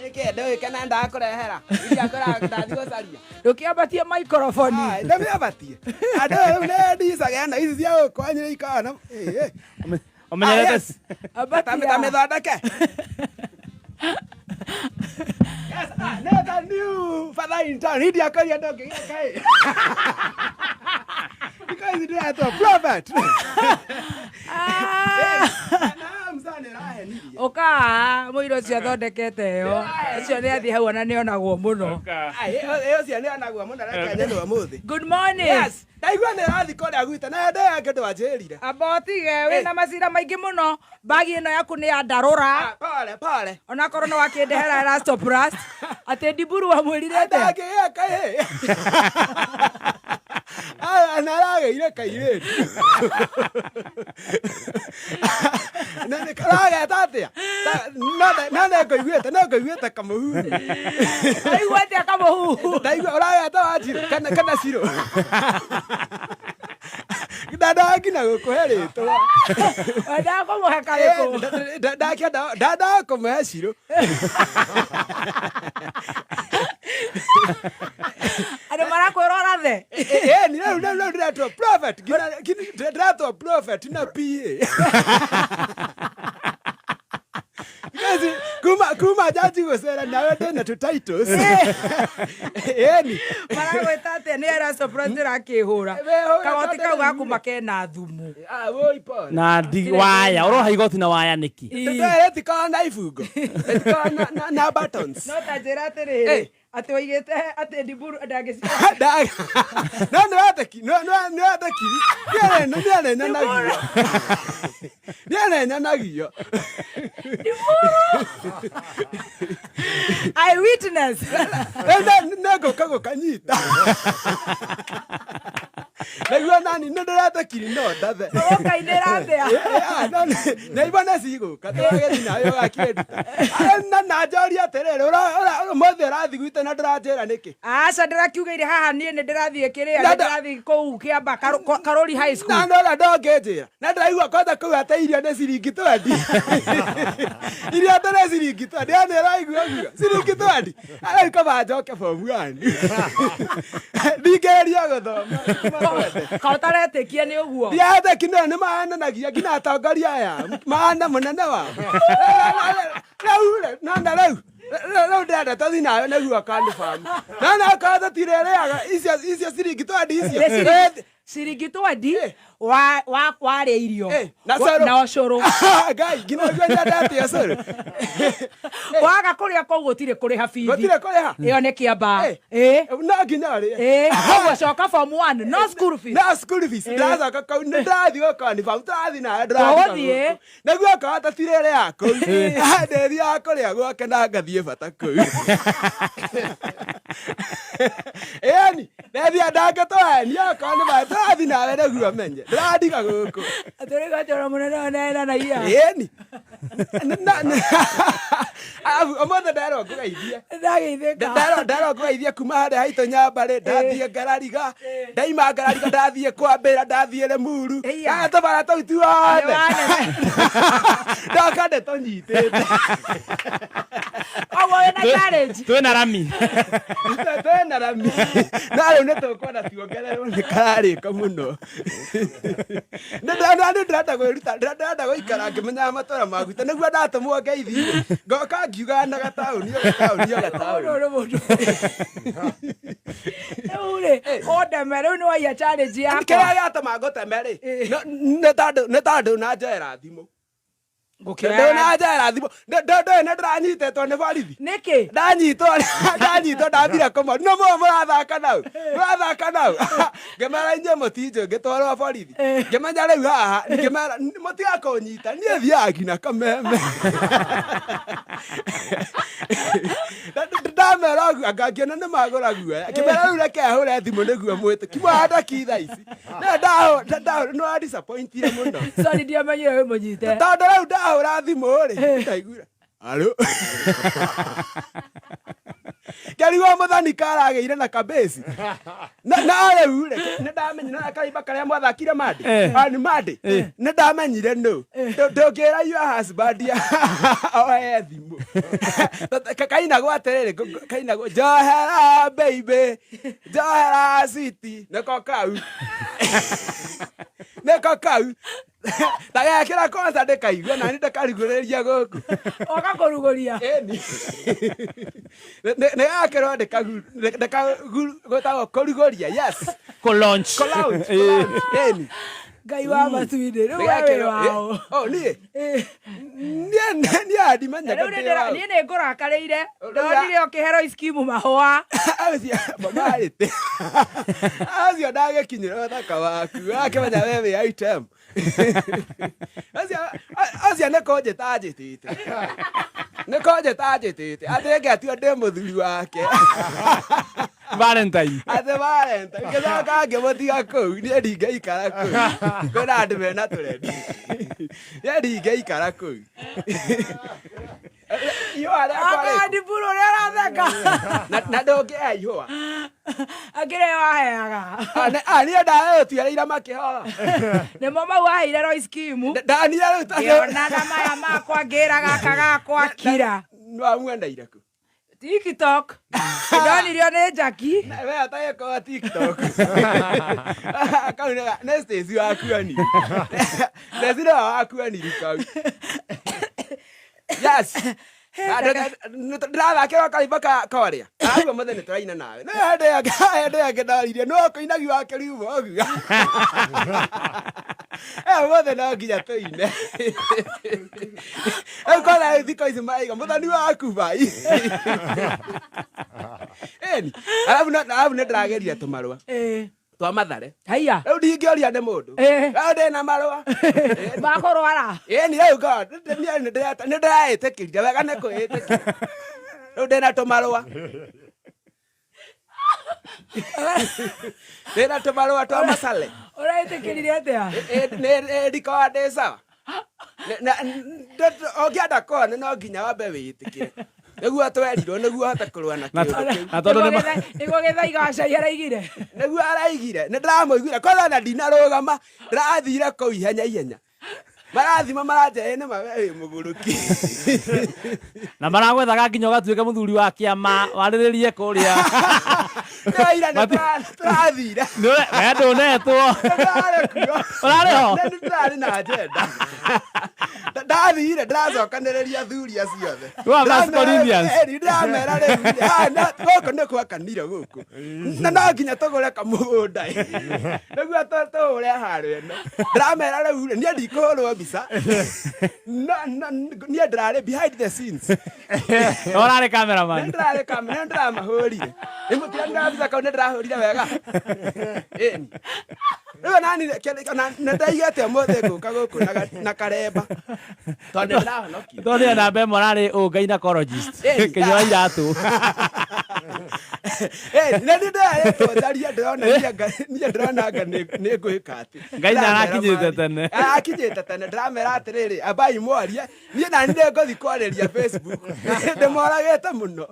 Nĩkĩ ndũgĩkena ndakũrehera iria ngũra ndathiĩ gũcaria. Ndũkĩambatie microphone. Ah, ndamĩambatie. Andũ rĩu nĩ ndicaga na ici cia gũkũ wanyu nĩ ikoragwo na ĩĩ. Ũmenyerete Ah, yes. Ambatia. Ta mĩthondeke. Yes, ah, nĩ ta new father in town. Hindi akoria ndũngĩgĩka ĩ. Because ndĩretwo prophet. Ah. Na mzee nĩ arahenirie. Ũka mũira ũcio athondekete ĩyo. Ũcio nĩ athiĩ hau ona nĩ onagwo mũno. Ah, ĩyo cio nĩ onagwo mũno reke nyone ũmũthĩ. Good morning. Yes, ndaigua nĩ ũrathiĩ kũrĩa gwitũ na ndĩ yake ndwanjĩrire. Amba ũtige wĩna macira maingĩ mũno. Mbagi ĩno yaku nĩ ya ndarũra. Ah, pole pole. Onakorwo nĩ wakĩndehera Elastoplast. Atĩ Ndiburu wamwĩrire atĩa? Ndangĩgĩa kaĩ. Aya na aragĩire kairĩtu. Na nĩ karageta atĩa? No nĩ ngũiguĩte no ngũiguĩte kamũhuhu. Waigua atĩa kamũhuhu? Ndaigua ũrageta Wanjirũ kana Cirũ. Ndandaga nginya gũkũhe rĩtwa. Wendaga kũmũhe karĩkũ? Ndandaga kũmũhe Cirũ. Andũ marakwĩra ũrathe. Ĩni rĩu rĩu rĩu ndĩretwo prophet ndĩretwo prophet na PA. Because kuma jaji gũcera nawe ndĩna tũ titles. Ĩni. Maragwĩta atĩa nĩ Elastoplast ĩrakĩhũra. Wehũra Kagoti kau tondũ gaku rĩu- makena thumu. Ah, woi pole. Na waya ũroha igoti na waya nĩkĩ? Rĩtikoragwo na ibungo. Rĩtikoragwo na buttons. No ta njĩra atĩrĩrĩ, atĩ oigĩte atĩ Ndiburu ndangĩciara. No nĩ weteki no nĩ weteki nĩ arenyanagia nĩ arenyanagia. I witness. Rĩu nĩ ngũka gũkanyita naguo nani nĩ ndĩretekiri no ndathe. Ũkainĩra atĩa? Na ibona cigũka tũragĩthi nawe ũgakĩnduta na njoria atĩrĩrĩ ũmũthĩ ũrathiĩ gwitũ na ndũranjĩra nĩkĩ. Aca ndĩrakiugĩire haha niĩ nĩ ndĩrathiĩ kĩrĩa Na nĩ ndĩrathiĩ kũu Kĩamba Karũri High School. Na nora ndongĩnjĩra na ndĩraigua kwanza kũu atĩ irio nĩ ciringi twendi irio atĩ nĩ ciringi twendi yani ĩraigua ũguo ciringi twendi rĩu kaba njoke form one ndingĩgeria gũthoma. Ka ũtaretĩkia nĩ ũguo? Ndiateki nĩo nĩ mahananagia nginya atongoria aya mahana mũnene wao rĩu rĩ nona rĩu rĩu ndĩrenda tũthiĩ nawe nĩguo confirm nona akorwo tũtirĩrĩaga icio ciringi twendi icio. Nĩ ciringi twendi wa warĩa irio. Na cũrũ. Na ũcũrũ. Ngai nginya ũguo nyendete ũcũrũ. Waga kũrĩa kũu gũtirĩ kũrĩha bithi. Gũtirĩ kũrĩha? Ĩyo nĩ Kĩamba. No nginya ũrĩe. Koguo coka form 1 no school fees. No school fees. Ndacoka kau nĩ ndĩrathiĩ gũconfirm tũrathiĩ nawe ndĩrathiĩ Tũgũthiĩ. Nĩguo akorwo tũtirĩrĩaga kũu ndĩthiaga kũrĩa gwake na ngathiĩ bata kũu. Ĩni ndethia ndangĩtũhenia okorwo nĩ maĩ tũrathiĩ nawe nĩguo menye ndĩrandiga gũkũ. Tũrĩgatwara mũnene wa nena na iya. Ĩni arabu ũmũthĩ nderwo ngũgeithie. Ndageithĩka. Nderwo ngũgeithie kuma harĩa haitũ Nyambarĩ ndathiĩ Ngarariga ndaima Ngarariga ndathiĩ Kwambĩra ndathiĩ Limuru tũbara tũu tuothe ndoka ndĩtũnyitĩte. Koguo wĩna challenge. Twĩna rami. Twĩna rami no rĩu nĩ tũkwenda tuongererwo nĩ kararĩka mũno. Nĩ ndĩrenda kwĩruta ndĩrenda gũikara ngĩmenyaga matũra ma gwitũ nĩguo ndatũmwo ngeithi ngoka ngiugaga na gataũni o gataũni o gataũni. Ũyũ nĩ mũndũ. Rĩu rĩ, ũndeme rĩu nĩ waiya challenge yakwa. Kĩrĩa gĩatũma ngũteme rĩ, nĩ tondũ ndũnanjoera thimũ. Ngũkĩoya. Ndũnanjoera thimũ. Ndũĩ nĩ ndĩranyitĩtwo nĩ borithi. Nĩkĩ? Ndanyitwo ndanyitwo ndathire kũmona. Nĩ mũĩ mũrathaka nau. Mũrathaka nau. Ngĩmera inyuĩ mũtinjũĩ ngĩtwarwo borithi. Ngĩmenya rĩu haha ngĩmera mũtiga kũnyita niĩ thiaga nginya kameme. Ndamera ũguo anga ngĩona nĩ magũra guoya. Ngĩmera rĩu reke hũre thimũ nĩguo mwĩtĩki. Mwandaki thaa ici. Nĩ wa disappointire mũno. Sorry ndiamenyire wĩ mũnyite. Tondũ rĩu ndahũra thimũ rĩ, ndaiguire alo. Kĩrigwo mũthoni karagĩire na kabĩci. Na rĩu rĩ, nĩ ndamenyire na kaimba karĩa mwathakire Monday. On Monday. Nĩ ndamenyire nũ. Ndũngĩra your husband oe thimũ. Kainagwo atĩrĩrĩ, kainagwo njohera baby, njohera sweetie, nĩko kau. Nĩko kau. Tagekĩra kwanza ndĩkaigue nani ndĩkarugũrĩria gũkũ. Oka kũrugũria. Ĩni. Nĩgakĩrwo ndĩkagwĩtagwo kũrugũria, yes. Kũ launch. Kũ launch, kũ launch. Ĩni. Ngai wa matu-inĩ, rĩu we wĩ Nĩgakĩrwo- waũ? Oh, niĩ. Ĩ. Niĩ andimenyaga Rĩu ndĩ waũ. niĩ nĩ ngũrakarĩire. Rĩu Ndonire ũkĩhe Royce Kimu mahũa. Acio marĩte. Acio ndagĩkinyĩra ũthaka waku. Akĩmenya we wĩ item. Acio nĩ kũnjĩta anjĩtĩte. Nĩ kũnjĩta anjĩtĩte. Atĩ ngetua ndĩ mũthuri wake. Valentine. Atĩ Valentine. Ngĩcoka ngĩmũtiga kũu. Niĩ ndingĩikara kũu. Kwĩna andũ mena tũrendi. Niĩ ndingĩikara kũu. Ihũa rĩakwa rĩkũ? Akandiburu ũrĩa aratheka. Na ndũngĩhe ihũa. Akĩrĩ waheaga. Niĩ ndaĩtuĩrĩire makĩhoa. Nĩmo mau waheire Royce Kimu. Ndanire rĩu tondũ Ngĩona na maya makwa ngĩra gaka gakwa kira. Wamwendeire kũ? TikTok. Ndonirio nĩ Jackie. We atagĩkorwo TikTok. Kau nĩ Stacy wakuonire. Stacy nĩwe wakuonire kau. Yes. Ndĩrathakĩrwo karimba ka korĩa. Araigua mũthenya nĩ tũraina nawe. No hĩndĩ ĩyo hĩndĩ ĩyo ndoririe no kũinagi wa kĩriumo ũguo. Mũthĩ no nginya tũine. Rĩu kwanza rĩu thikũ ici maraiga mũthoni waku bai. Ĩni. Arabu arabu nĩ ndĩrageria tũmarũa Ĩ. twa Mathare. Haiya. Rĩu ndingĩũria nĩ mũndũ. Ĩ. Rĩu ndĩna marũa. Makũrwara. Ĩni rĩu ngo niĩ nĩ ndĩraĩtĩkĩrire wega nĩ kwĩĩtĩkĩra. Rĩu ndĩna tũmarũa. Ndĩna tũmarũa twa Masale. Ũraĩtĩkĩrire atĩa? Nĩ ndikoragwo ndĩ sawa. Ũngĩenda kuona no nginya wambe wĩĩtĩkĩre. Nĩguo twerirwo nĩguo ũhote kũrũa na Na kĩũndũ kĩu. na tondũ nĩ Nĩguo Gĩthaiga wa cai araigire. Nĩguo araigire. Nĩ ndĩramũiguire kwanza na ndinarũgama ndĩrathire kũu ihenya ihenya. Marathima maranjĩra nĩ ma we wĩ mũgũrũki. Na maragwethaga nginya ũgatuĩka mũthuri wa kĩama warĩrĩrie kũrĩa. Ndĩraira nĩ tũrathire. We ndũnetwo. Ndĩrarĩ kuo. Ũrarĩ ho? Nĩ ndĩrarĩ na agenda. Ndathire ndĩracokanĩrĩria athuri acio othe. Wa First Corinthians. Ndĩramera rĩu gũkũ nĩ gwakanire gũkũ. Na no nginya tũgũre kamũgũnda. Nĩguo tũhũre haro ĩno. Ndĩramera rĩu rĩ, niĩ ndikũhũrwo mbica. Niĩ ndĩrarĩ behind the scenes. Ũrarĩ cameraman. Nĩ ndĩrarĩ camera, nĩ ndĩramahũrire. Nĩ mũtiranire mbica kau nĩ ndĩrahũrire wega. Ĩni. Rĩu nani nĩ ndaigĩte ũmũthĩ ngũka gũkũ na karemba. Tondũ nĩ ndĩrahonokire. Tondũ nĩ namba ĩmwe ararĩ ũ gynecologist. Ĩni. Kĩnyua iratũ. Ĩni, nĩ ndĩrerĩtwo njarie ndĩrona niĩ ndĩrona anga nĩ ngwĩka atĩ. Ngai nĩ arakinyĩte tene. Arakinyĩte tene ndĩramera atĩrĩrĩ ambai mwarie niĩ nani nĩ ngũthiĩ kwarĩria Facebook ndĩmoragĩte mũno.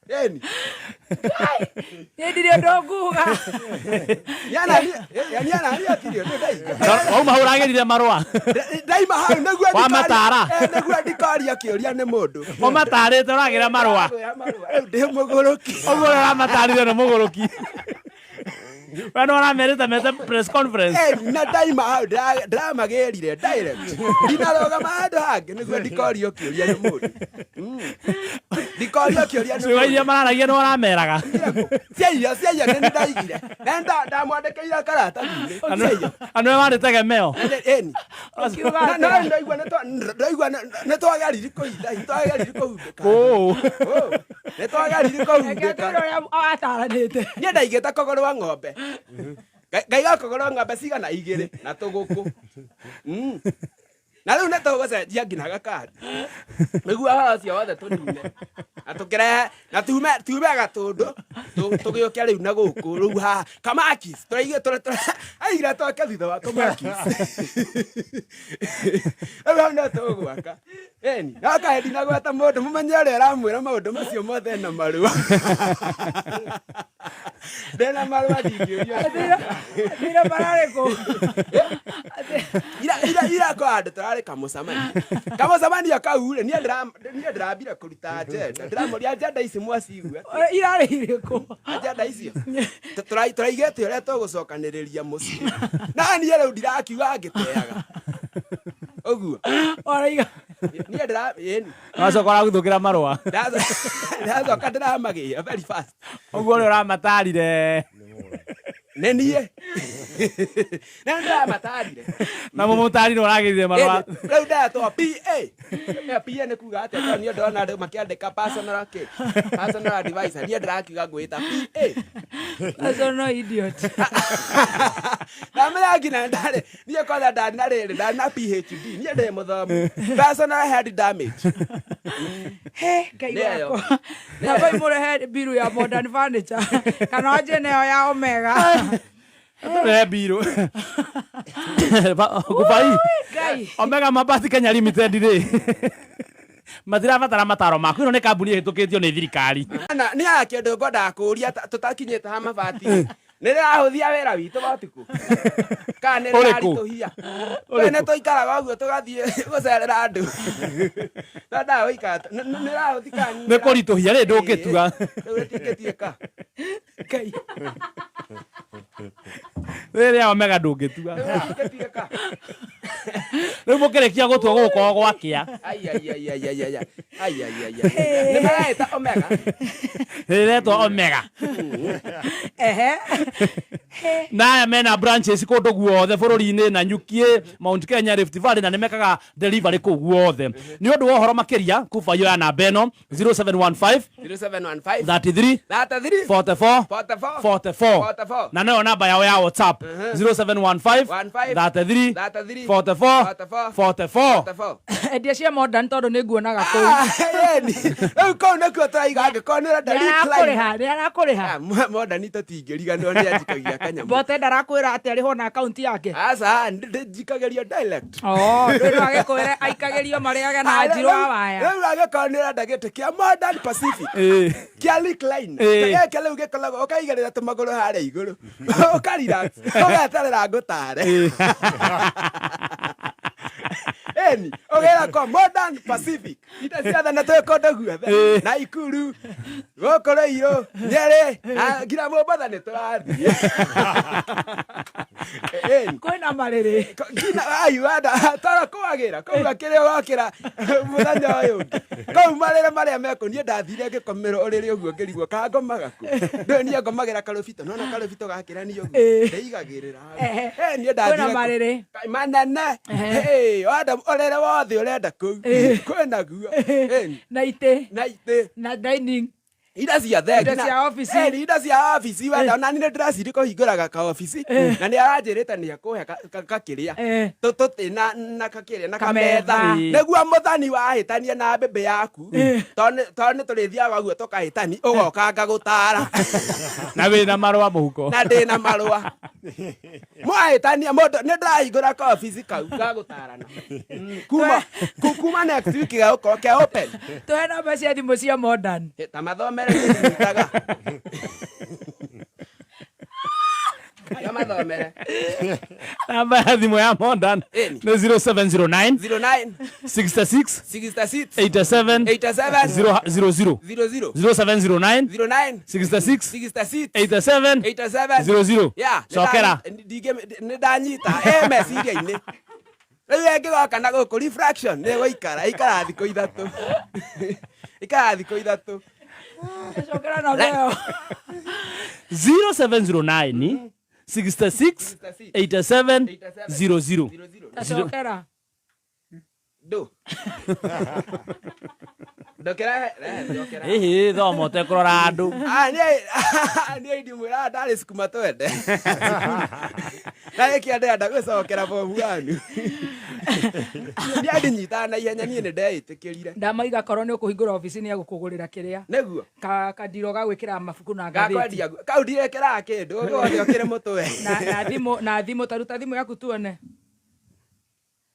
Ĩni. Niĩ ndirĩ ũndũ nguga. Niĩ nani hatirĩ ũndũ ndaiga. Wauma hau ũragĩrire marũa. Ndaima hau nĩguo Wamatara. Nĩguo ndikoria kĩũria nĩ mũndũ. Ũmatarĩte ũragĩra marũa. Rĩu ndĩ mũgũrũki. Ũguo ũrĩa ũramatarire nĩ mũgũrũki. We nĩ ũramerĩte mete press conference. Na ndaima hau ndĩramagĩrire direct. Ndinarũgama handũ hangĩ nĩguo ndikorio kĩũria nĩ mũndũ. Ndikorio kĩũria nĩ Ciugo iria mararagia nĩ ũrameraga. Ciaiyo ciaiyo nĩ ndaigire. Na ndamwandĩkĩire karatathi-inĩ. Ciaiyo. Andũ arĩa marĩ tegemeo. Ĩni. No ndaigua ndaigua nĩ twageririe kũhinda twageririe kũhumbĩka. Kũũ. Nĩ twageririe Reke kũhumbĩka. twĩre ũrĩa wataranĩte. Niĩ ndaigĩte kũgũrũ wa ng'ombe. Ngaiga kũgũrũ wa ng'ombe cigana igĩrĩ na tũgũkũ. Na rĩu nĩ tũgũcenjia nginya gakari. Nĩguo ũhoro ũcio wothe tũnine. Na tũkĩrehe na tume tume gatũndũ tũgĩũke rĩu na gũkũ rĩu haha kamakis tũraigire aigire twake thutha wa kamakis rĩu hau no tũgwaka ĩni no kaĩ ndinagweta mũndũ mũmenye ũrĩa ũramwĩra maũndũ macio mothe na marũa ndĩna marũa ndingĩũrio Thira mararĩ kũ? Ira ira ira kwa andũ tũrarĩ kamũcemanio kamũcemanio kau rĩ niĩ niĩ ndĩrambire kũruta agenda ndĩramũria agenda ici mwacigua Irarĩ irĩkũ? Agenda icio tũraigĩte ũrĩa tũgũcokanĩrĩria mũciĩ na niĩ rĩu ndirakiuga ngĩteaga ũguo Waraiga. Niĩ ndĩra ĩni. Wacoka ũraguthũkĩra marũa. Ndacoka ndĩramagĩa very fast. Ũguo ũrĩa ũramatarire. Nĩ niĩ nĩ ndĩramatarire. Na mũmũtarire ũragĩrire marũa. Rĩu ndetwo PA. PA nĩ kuga atĩa? Tondũ niĩ ndona andũ makĩandĩka personal kĩ? Personal advisor. Niĩ ndĩrakiuga ngwĩta PA. Personal idiot. Ndamenya nginya ndarĩ niĩ kwanza ndarĩ na rĩrĩ ndarĩ na PhD niĩ ndĩ mũthomu personal head damage. He, Ngai Nĩyo. wakwa. Namba imũrehe mbiru ya Modern Furniture kana wanjie nayo ya Omega. Tũrehe mbirũ. Kubai. Ngai. Omega Mabati Kenya Limited rĩ matirabatara mataro maku ĩno nĩ kambuni ĩhĩtũkĩtio nĩ thirikari. Na nĩ aya kĩndũ ngwendaga kũũria tũtakinyĩte ha mabati nĩ rĩrahũthia wĩra witũ wa ũtukũ kana nĩ Ũrĩkũ? rĩraritũhia we nĩ tũikaraga ũguo tũgathiĩ gũcerera andũ twendaga gũikara nĩ rĩrahũthia kana Nĩ kũritũhia rĩ ndũngĩtua. Rĩu rĩtingĩtuĩka. Ngai. Rĩrĩa Omega ndũngĩtua. Rĩu rĩtingĩtuĩka. Rĩu mũkĩrĩkia gũtua gũgũkorwo gwakĩa. Ai, ai, ai, ai, ai, ai, ai. Ai, ai, ai, ai. Nĩ maraĩta Omega. Rĩretwo Omega. Ehe. Na aya mena branches kũndũ guothe bũrũri-inĩ na Nyuki, Mount Kenya, Rift Valley na nĩ mekaga delivery kũu guothe. Nĩ ũndũ wa ũhoro makĩria kuba yoya namba ĩno 0715 0715 33 33 44 44 44 44. na nayo namba yao ya WhatsApp 0715 33 33 44 44 44 44. Endia cia Modern tondũ nĩ nguonaga kũu. Ah, ĩni. Rĩu kũu nĩkuo tũraiga angĩkorwo nĩ ũrenda Nĩ recline. arakũrĩha, nĩ arakũrĩha. Ah, Modern tũtingĩriganĩrwo nĩ anjikagia kanyamũ. Bote ndarakwĩra atĩ arĩhwo na akaunti yake. Aca, njikagĩria direct. Oh, ndũĩ no agĩkwĩre aikagĩrio marĩage na njirũ wa waya. Rĩu angĩkorwo nĩ ũrenda gĩtĩ kĩa Modern Pacific Ĩĩ. kĩa recline Ĩĩ. gĩkĩ rĩu gĩkoragwo ũkaigĩrĩra tũmagũrũ harĩa igũrũ ũka relax ũgeterera ngũtare ĩni ũgĩra kwa Modern Pacific ita ciothe na twĩ kũndũ guothe Ĩĩ. na Ikuru gũkũ Rũirũ Nyerĩ na nginya Mombatha nĩ tũrathiĩ ĩni Kwĩna marĩrĩ. Nginya ai wenda toro kwagĩra kũu akĩrĩ ũgokĩra mũthenya ũyũ ũngĩ kũu marĩrĩ marĩa mekũ niĩ ndathire ngĩkomerwo ũrĩrĩ ũguo ngĩrigwo ka ngomaga kũ ndũĩ niĩ ngomagĩra karũbito nona karũbito gakĩrania ũguo Ĩĩ. ndĩigagĩrĩra hau. Ehe. Eh, niĩ ndathire Kwĩna kũ- marĩrĩ. Manene Ehe. Ĩĩ, wenda ũrĩrĩ wothe ũrenda kũu Ĩĩ. kwĩna guo Ĩni. Na itĩ. Na itĩ Na dining. Ida ciothe Indo cia obici. Ĩni, indo cia obici wenda ona niĩ nĩ ndĩraciri kũhingũraga ka obici na nĩ aranjĩrĩte nĩ ekũhe kakĩrĩa Eh. tũtĩ na na kakĩrĩa na Kametha. kametha Ĩĩ. nĩguo mũthani wahĩtania na mbĩmbĩ yaku tondũ nĩ tũrĩthiaga ũguo tũkahĩtani ũgoka ngagũtara Na wĩna marũa mũhuko. na ndĩna marũa mwahĩtania mũndũ nĩ ndĩrahingũra ka obici kau gagũtarana kuma kuma next week gagũkorwo ke open. Tũhe namba cia thimũ cia Modern. Ta mathomere nĩnyitaga ya mathomere. Namba ya thimũ ya Modern Ĩni. nĩ 0709 09 66 66 87 87 00 00 0709 09 66 66 87 87 00 ya Cokera. nĩ ndanyita ĩ meciria-inĩ rĩu ĩngĩgoka na gũkũ refraction nĩ ĩgũikara ikara thikũ ithatũ ikara thikũ ithatũ. Cokera namba ĩyo. 0709 66 87 00 Tacokera. Ndũ ndokera ndokera. Ĩhĩ thoma ũtekũrora andũ. Ah, niĩ ndimwĩraga ndarĩ cukuma twende narĩkia ndĩrenda gũcokera bomu wanu. Niĩ andinyitaga na ihenya, niĩ nĩ ndeĩtĩkĩrire. Ndamaiga korwo nĩ ũkũhingũra obici nĩ egũkũgũrĩra kĩrĩa Nĩguo. Kandiro ga gwĩkĩra mabuku na ngathĩti. Gakwendia kau ndirekĩraga kĩndũ, wothe ũkĩrĩ mũtwe. Na thimũ, ta ruta thimũ yaku tuone.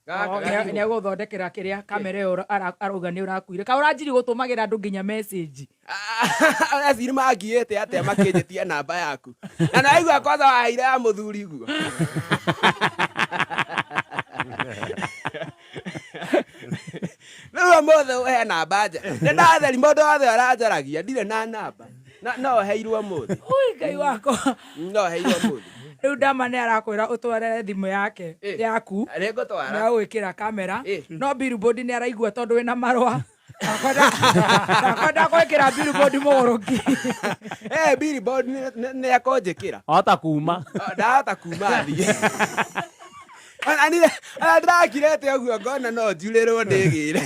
Gaka Oh, gathimũ. nĩ egũthondekera kĩrĩa kamera ĩyo arauga nĩ ũrakuire. Ka ũranjiri gũtũmagĩra andũ nginya message. Aciri mangiĩte atĩa makĩnjĩtia namba yaku na naigua kwanza waheire ya mũthuri guo. Rĩu ũmũthĩ ũhe namba nja nĩ ndatheri mũndũ wothe ũranjaragia ndirĩ na namba. No heirwo ũmũthĩ. Ui, Ngai wakwa. No heirwo ũmũthĩ. Rĩu ndama nĩ arakwĩra ũtware thimũ yake yaku. Nĩngũtwara. Nĩ agwĩkĩra kamera. No billboard nĩ araigua tondũ wĩna marũa. Ndakwenda gwĩkĩra billboard mũgũrũki. Billboard nĩ ekũnjĩkĩra. Ahota kuma. Ndahota kuma thiĩ. Ona niĩ ona ndĩrakirĩte ũguo ngona no njurĩrwo ndĩgĩre.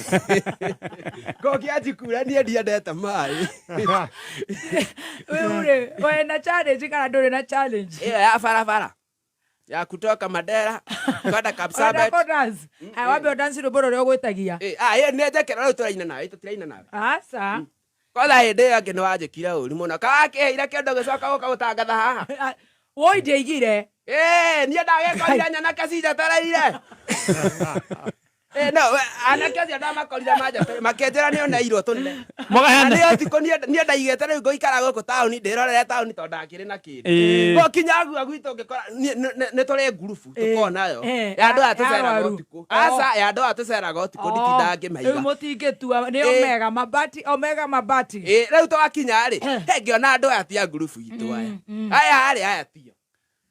Ngũkia njikure niĩ ndiendete maĩ. Rĩu rĩ, wĩna challenge kana ndũrĩ na challenge? Ĩyo ya barabara ya kutoka Mandera kwenda Ũrenda Kapsabet. kũ dance? Haya, wambe ũdance rwĩmbo rũrĩa ũgwĩtagia. Ĩyo nĩ njekera rĩu tũraina nawe, tũtiraina nawe. Aca. Kwanza hĩndĩ ĩyo ĩngĩ nĩ wanjĩkire ũru mũno. Kawakĩheire kĩndũ gĩcoka gũka gũtangatha haha. Woi ndiaigire. Niĩ ndagĩkorire nyanake cinjetereire. No, anake acio ndamakorire manjetereire, makĩnjĩra nĩ oneirwo tũnene. Mũgahene. Na nĩ ũtukũ niĩ ndaigĩte rĩu ngũikara gũkũ taũni ndĩrorere taũni tondũ ndakĩrĩ na kĩndũ. Gũkinya guo gwitũ ngĩkora nĩ tũrĩ ngurubu tũkoragwo nayo ya andũ aya tũceraga arwaru. ũtukũ. Aca, ya andũ aya tũceraga ũtukũ nditindaga ngĩmaiga. Rĩu mũtingĩtua nĩ Omega Mabati, Omega Mabati. Rĩu twakinya rĩ, he ngĩona andũ aya ti a ngurubu itũ aya. Aya rĩ, aya tio.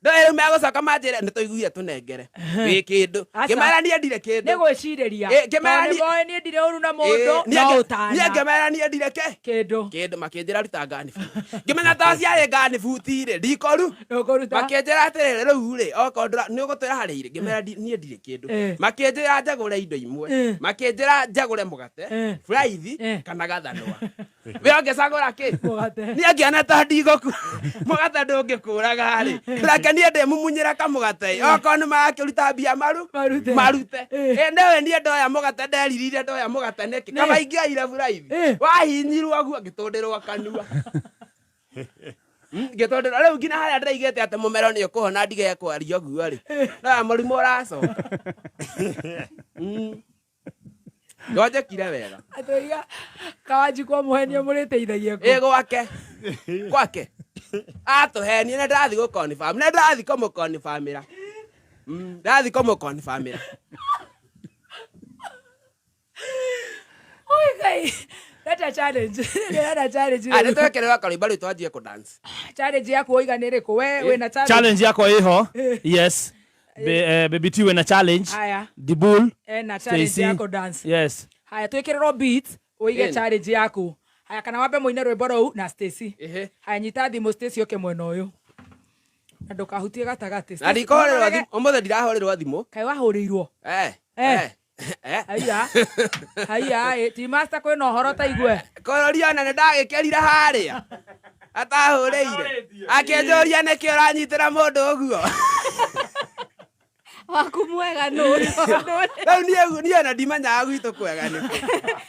Ndũĩ rĩu megũcoka manjĩre nĩ tũiguire tũnengere. Wĩ kĩndũ. Aca. Ngĩmera niĩ ndirĩ kĩndũ. Nĩ gwĩcirĩria. Ngĩmera Tondũ niĩ- nĩmoĩ niĩ ndirĩ ũru na mũndũ, Niĩ no niĩ ũtana. ngĩmera niĩ ndirĩ kĩ? Kĩndũ. Kĩndũ makĩnjĩra ruta ngani buti. Ngĩmenya to ciarĩ ngani buti rĩ, ndikũru. Ndũkũruta. Makĩnjĩra atĩrĩrĩ rĩu rĩ, okorwo nĩ ũgũtwĩra harĩa irĩ, ngĩmera niĩ ndirĩ kĩndũ. Makĩnjĩra njagũre indo imwe. Makĩnjĩra njagũre mũgate, buraithi, kana gathanwa. We ũngĩcagũra kĩ? Mũgate. Niĩ ngĩona ta ndigũku. Mũgate ndũngĩkũraga rĩ. Reke niĩ ndĩmumunyĩre kamũgate. Okorwo nĩ marakĩruta mbia Marute. marute. Nĩwe niĩ ndoya mũgate nderirire ndoya mũgate nĩkĩ? Kaba ingĩoire buraithi. Wahinyirwo ũguo ngĩtũndĩrwo kanua. Ngĩtũndĩrwo rĩu nginya harĩa ndĩraigĩte atĩ mũmero nĩ ũkũhona ndige kwaria ũguo rĩ. No mũrimũ ũracoka. Ndwanjĩkire wega. Atũiga Kawanjikwa mũhenio mũrĩteithagia kũ? Gwake. Gwake. Atũhenie na ndathi gũkonfirm. Na ndathi kũmũkonfirmĩra. Ndathi kũmũkonfirmĩra. Oi Ngai. Leta challenge. Leta challenge. Ah, nĩtwekĩrĩrwo karwĩmbo rĩu twanjie kũ dance. Challenge yaku woiga nĩ ĩrĩkũ? We wĩna challenge? Challenge yakwa ĩho. Yes. Baby T wĩna challenge. Haya. Dibul. Ena challenge Stacy. ya kũ dance. Yes. Haya twĩkĩrĩrwo beat ũige challenge yaku. Haya kana wambe mũine rwĩmbo rũu na Stacy. Haya nyita thimũ Stacy ũke mwena ũyũ. Na ndũkahutie gatagatĩ. Na ndikũhũrĩrwo thimũ, ũmũthĩ ndirahũrĩrwo thimũ. Kaĩ wahũrĩirwo? Haiya. Haiya, ti master kwĩna ũhoro ta igue. Kũrũria ona nĩ ndagĩkĩrire harĩa. Atahũrĩire. Akĩnjũria nĩkĩ ũranyitĩra mũndũ ũguo. Waku mwega nũ? Rĩu niĩ ona ndimenyaga gwitũ kwega nĩkũ.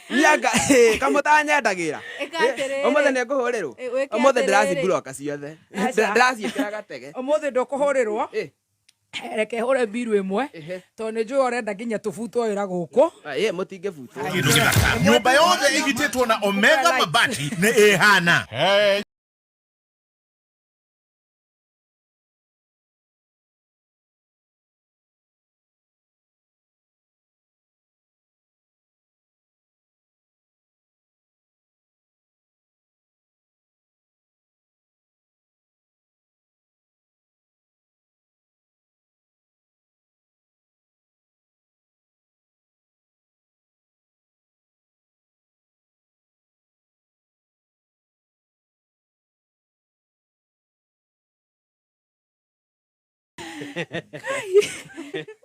Niĩ anga, kamũtanyendagĩra. Ĩka atĩrĩrĩ. Ũmũthĩ nĩ ngũhũrĩrwo. Wĩke Ũmũthĩ atĩrĩrĩ. ndĩraciburoka ciothe. Aca. Ndĩraciĩkĩra gatege. Ũmũthĩ ndũkũhũrĩrwo. Reke hũre mbiru ĩmwe. Tondũ nĩ njũĩ ũrenda nginya tũbutwo wĩra gũkũ. Mũtingĩbutwo. Kĩndũ gĩthaka. Nyũmba yothe ĩgitĩtwo na Omega Mabati nĩ ĩhana.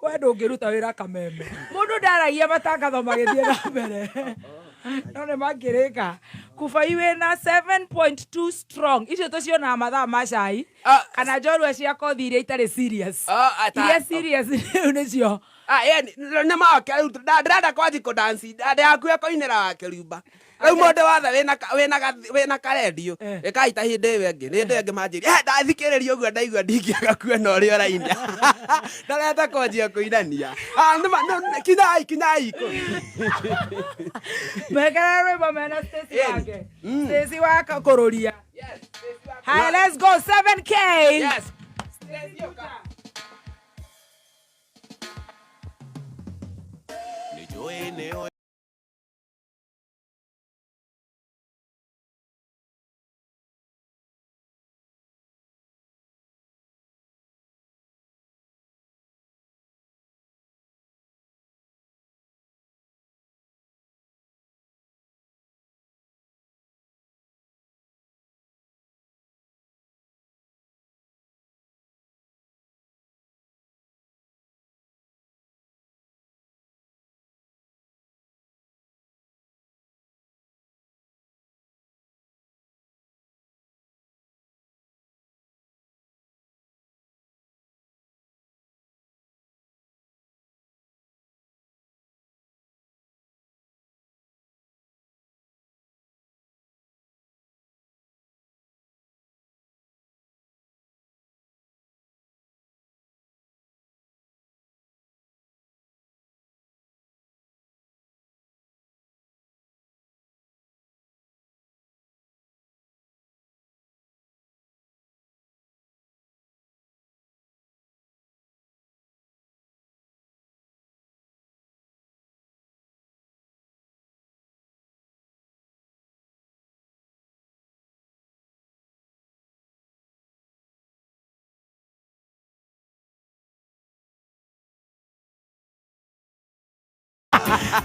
We ndũngĩruta wĩra kameme. Mũndũ ndaragia matangatho magĩthiĩ na mbere. No nĩ makĩrĩka. Kubai wĩna 7.2 strong. Icio tũcionaga mathaa ma cai. Kana njorua cia kothi iria itarĩ serious. Iria serious rĩu nĩcio. Ah, yani nĩ make rĩu ndĩrenda kwanji kũdanci ndĩrakuhe kũinĩra wake riumba rĩu mũndũ wothe wĩna karendio ĩkai ta hĩndĩ ĩyo ĩngĩ hĩndĩ ĩyo ĩngĩ manjĩria "Eh, ndathikĩrĩria ũguo ndaigua ndingĩaga kuona ũrĩa ũraina ndarenda kwanjia kũinania." Ah, kinyai kinyai Mekere rwĩmbo mena Stacy wake. Stacy wa kũrũria. Hi, let's go 7K. Yes.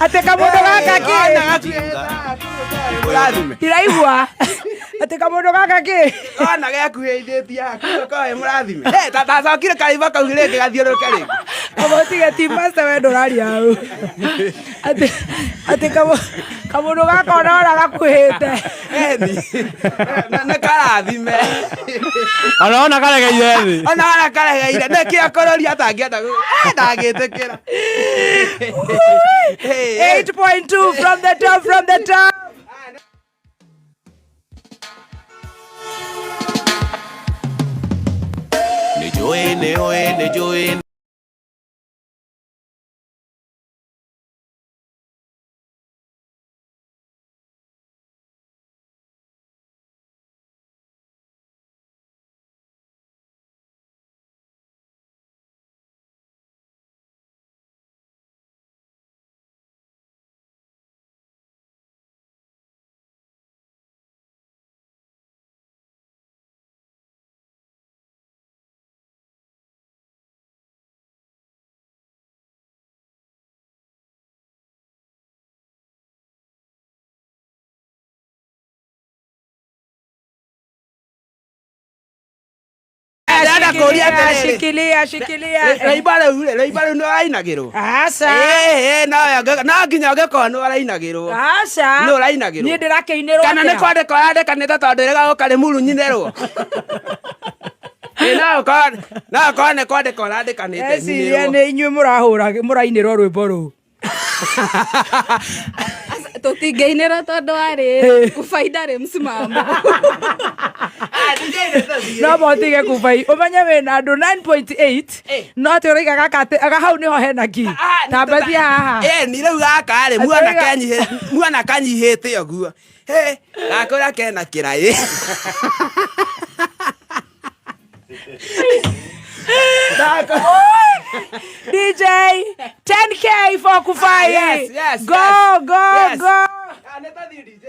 Atĩ kamũndũ gaka kĩ? Mũrathime. Ndiraigua. Atĩ kamũndũ gaka kĩ? Ona gekuhĩithĩtie hakuhĩ koe mũrathime. Eh, tacokire karĩmba kau rĩngĩ gathiũrũrũke rĩngĩ. Ũtige ti master we ndũraria hau. Atĩ atĩ kamũndũ gaka ona ona gakuhĩte. Eni. Nĩ karathime. Ona ona karegeire thĩ. Ona ona karegeire nĩ kĩa kũrũria atangĩenda ndangĩtĩkĩra. 8.2 from the top, from the top. Nĩ njũĩ. Ndĩrenda kũũria atĩrĩrĩ. Shikilia, shikilia. Rĩimba rĩu rĩ, rĩimba rĩu nĩ ũrainagĩrwo? Aca. No nginya ũngĩkorwo nĩ ũrainagĩrwo. Aca. Nĩ ũrainagĩrwo? Niĩ ndĩrakĩinĩrwo Kana nĩ atĩa? kwandĩka ũrandĩkanĩte tondũ ĩrĩga gũka rĩmurunyinĩrwo? No ũkorwo nĩ kwandĩka ũrandĩkanĩte Eciria nyinĩrwo. nĩ inyuĩ mũrahũra mũrainĩrwo rwĩmbo rũu. Tũtingĩinĩra tondũ warĩ kubaida rĩ msimamo. No motige kubai ũmenye wĩna andũ 9.8 no atĩ ũraiga gaka atĩ aga hau nĩho hena ki tambathia haha. Ni rĩu gaka rĩ, muona kanyihĩte ũguo. Gakũrĩa kena kĩraĩ. DJ 10K for Kufai. Yes, yes, go, yes. Go, Yes. go. Ah, nĩ tathiĩ DJ.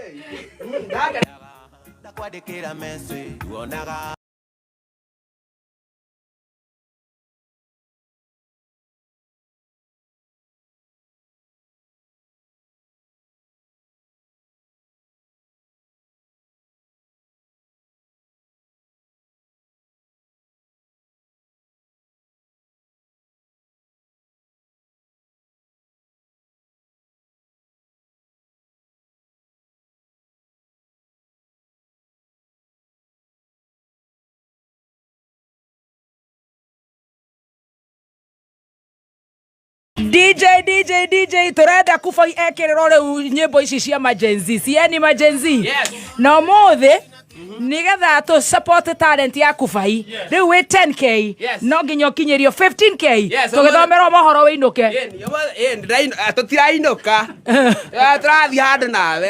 Ndakwandĩkĩra message wonaga. DJ DJ DJ turenda kuboi ekiriro riu nyimbo ici cia majenzi cieni majenzi. Yes. Na umuthi nigetha tu support talent ya kubai riu wi 10K. Yes. No nginya ukinyirio 15K. Yes, tugithomerwo mohoro wiinuke. Tũtirainũka, tũrathiĩ handũ nawe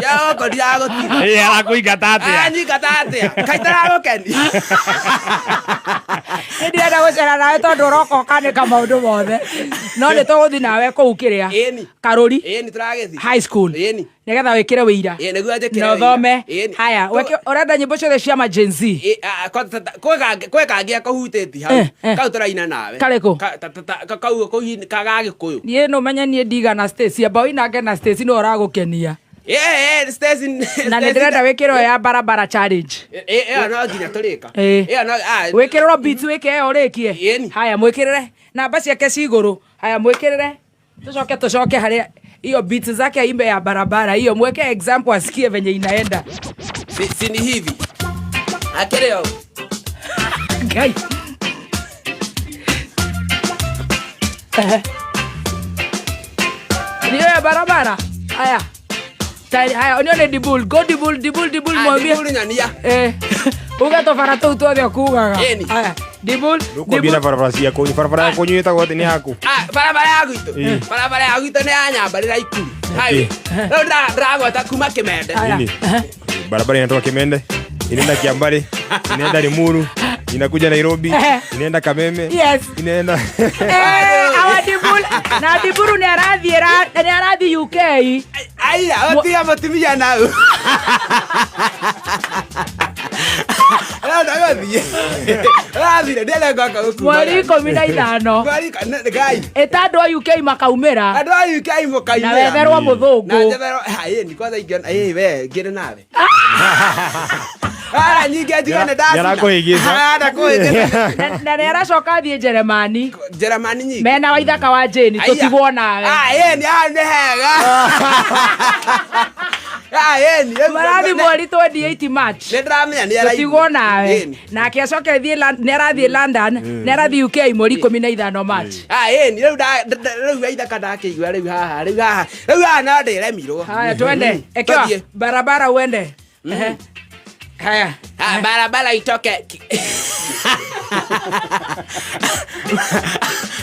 yoko ndiragũtiga. Ĩ, arakũingata atĩa? Anyingata atĩa kaitaragũkeni? Nĩ ndirenda gũcera nawe tondũ ũroka ũkanĩka maũndũ mothe, no nĩ tũgũthiĩ nawe kũu kĩrĩa. Ĩni. Karũri. Ĩni, tũragĩthiĩ. High school. Ĩni. Nĩgetha wĩkĩre wĩira. Ĩ, nĩguo njĩkĩre na wĩira. ũthome. Ĩni. Haya, ũrenda nyĩmbo ciothe cia majenzi? Kwĩ kangĩ akũhutĩti hau. Kau tũraina nawe. Karĩkũ? Kau gagĩkũyũ. Niĩ no menye niĩ ndigana Stacy, amba ũinange na Stacy nĩwe ũragũkenia. Stacy. Na nĩ ndĩrenda wĩkĩrwo ya barabara challenge. Ĩyo no nginya tũrĩka. Ĩ. Ĩyo no Wĩkĩrĩrwo beats, wĩke ĩyo ũrĩkie. Ĩni. Haya, mwĩkĩrĩre namba ciake ci igũrũ. Haya, mwĩkĩrĩre, tũcoke harĩa hiyo beats zake aimbe ya barabara hiyo, mweke example asikie venye inaenda. Si ni hivi akĩrĩ o Ngai. Ehe. Niyo ya barabara. Haya. Tayari, haya, onio ni Dibul. Go Dibul, Dibul, Dibul mwambie. Dibul nyonia. Uga tobara tou tuothe okugaga. Ĩni. Haya, Dibul, Ndũkwambia na barabara cia kũnyu, barabara ya kũnyu ĩtagwo atĩ nĩ yaku? Ah, barabara ya gwitũ. Ĩ. Barabara ya gwitũ nĩ ya Nyambarĩra Ikuru highway. Rĩu ndĩragweta kuma Kĩmende. Nini? Barabara inatoka Kimende, inaenda Kiambare, inaenda Limuru, inakuja Nairobi, inaenda Kameme, inaenda Awa Dibul, na Diburu nĩ arathiĩ nĩ arathiĩ UK. Aira, otiga mũtumia nau. Ũrenda gũthiĩ? Ũrathire, ndĩrenda gwaka gũkuma. Mweri 15. Mweri Ngai. Ĩta andũ a UK makaumĩra. Andũ a UK mũkaumĩra. Na wetherwo mũthũngũ. Na njetherwo, ha, ĩni, kwanza ingĩona, ĩ, we, ngĩrĩ nawe. Ara nyingĩ njiga nĩ ndacina. Nĩarakũhĩngĩca. Arakũhĩngĩca. Na nĩ aracoka athiĩ Jeremani. Jeremani nyingĩ. Mena waithaka wa Jane, Aiya. tũtigwo nawe. Ah, ĩni, ah, nĩ hega. Ah, ĩni, rĩu- Marathi mweri 28 March. Nĩ ndĩramenya nĩ araigua. Tũtigwo nawe. Ĩni. Nake acoke athiĩ nĩ arathiĩ London, nĩ arathiĩ UK mweri 15 March. Ah, ĩni, rĩu rĩu waithaka ndakĩigua rĩu haha, rĩu haha, rĩu haha no ndĩremirwo. Haya, twende. Ekewa Tũthiĩ. barabara uende. Ehe. Haya. Ah, barabara itoke.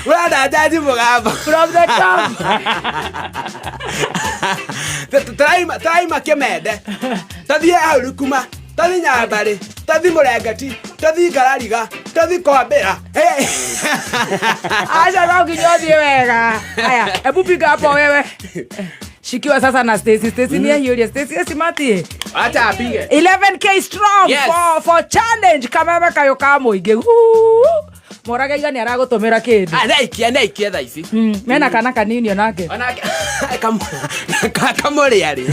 Urenda jaji mũgambo. From the top. Tũraima Kĩmende, tũthiĩ hau Rukuma, tũthiĩ Nyambarĩ, tũthiĩ Mũrengeti, tũthiĩ Ngarariga, tũthiĩ Kwambĩra. Hey. Acha no nginya ũthiĩ wega. Haya, hebu piga hapo wewe. Shikiwa sasa na Stacy. Stacy ni ahiũria. Stacy esimatie. Acha apige. 11K strong Yes. for challenge kameme kayo ka mũingĩ. Woo! Mũrage iga nĩ aragũtũmĩra kĩndũ. Ah, nĩaikie, nĩaikie thaa ici. Mena kana kanini onake. Onake kamũrĩa rĩ.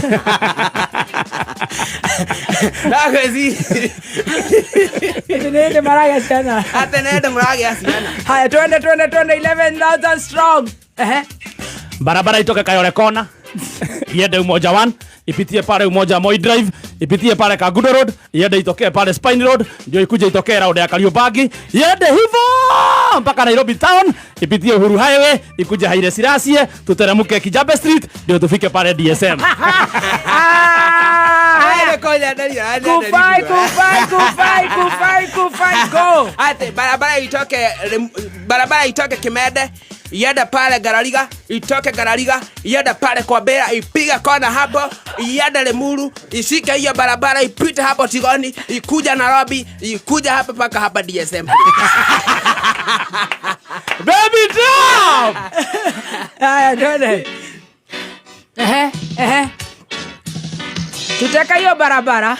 Ndagwĩci. Nĩ hĩndĩ maragĩa ciana. Atĩ nĩ hĩndĩ mũragĩa ciana. Haya, twende twende twende 11,000 strong. Ehe. Barabara itoke Kayole Kona iende Umoja 1, ipitie pale Umoja Moi Drive, ipitie pale Kangundo Road, iende itokee pale Spine Road, ndio ikuje itokee round ya Kariobangi, iende hivyo mpaka Nairobi Town, ipitie Uhuru Highway, ikuje Haile Selassie, tuteremke Kijabe Street, ndio tufike pale DSM. Haya, koja ndari, Kufai, kufai, kufai, kufai, kufai, go. Ate barabara itoke barabara itoke Kimende iende pale Garariga, itoke Garariga iende pale kwa Bera, ipiga kona hapo, iende Limuru, ishike hiyo barabara ipite hapo Tigoni, ikuja Nairobi, ikuja hapa paka hapa DSM. Baby drop. Haya, twende. Ehe, ehe. Tuteka hiyo barabara.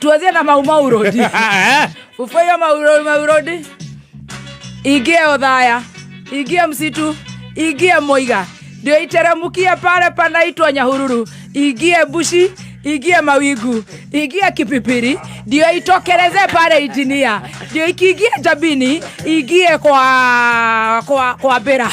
Tuanzie na Mau Mau Road. Fufue hiyo Mau Mau Road. Ingie Othaya, ingie msitu, ingie Moiga. Ndio iteremukie pale panaitwa Nyahururu, ingie Bushi, ingie Mawingu, ingie Kipipiri, ndio itokeleze pale Injinia, ndio ikiingia Jabini, ingie kwa Bera.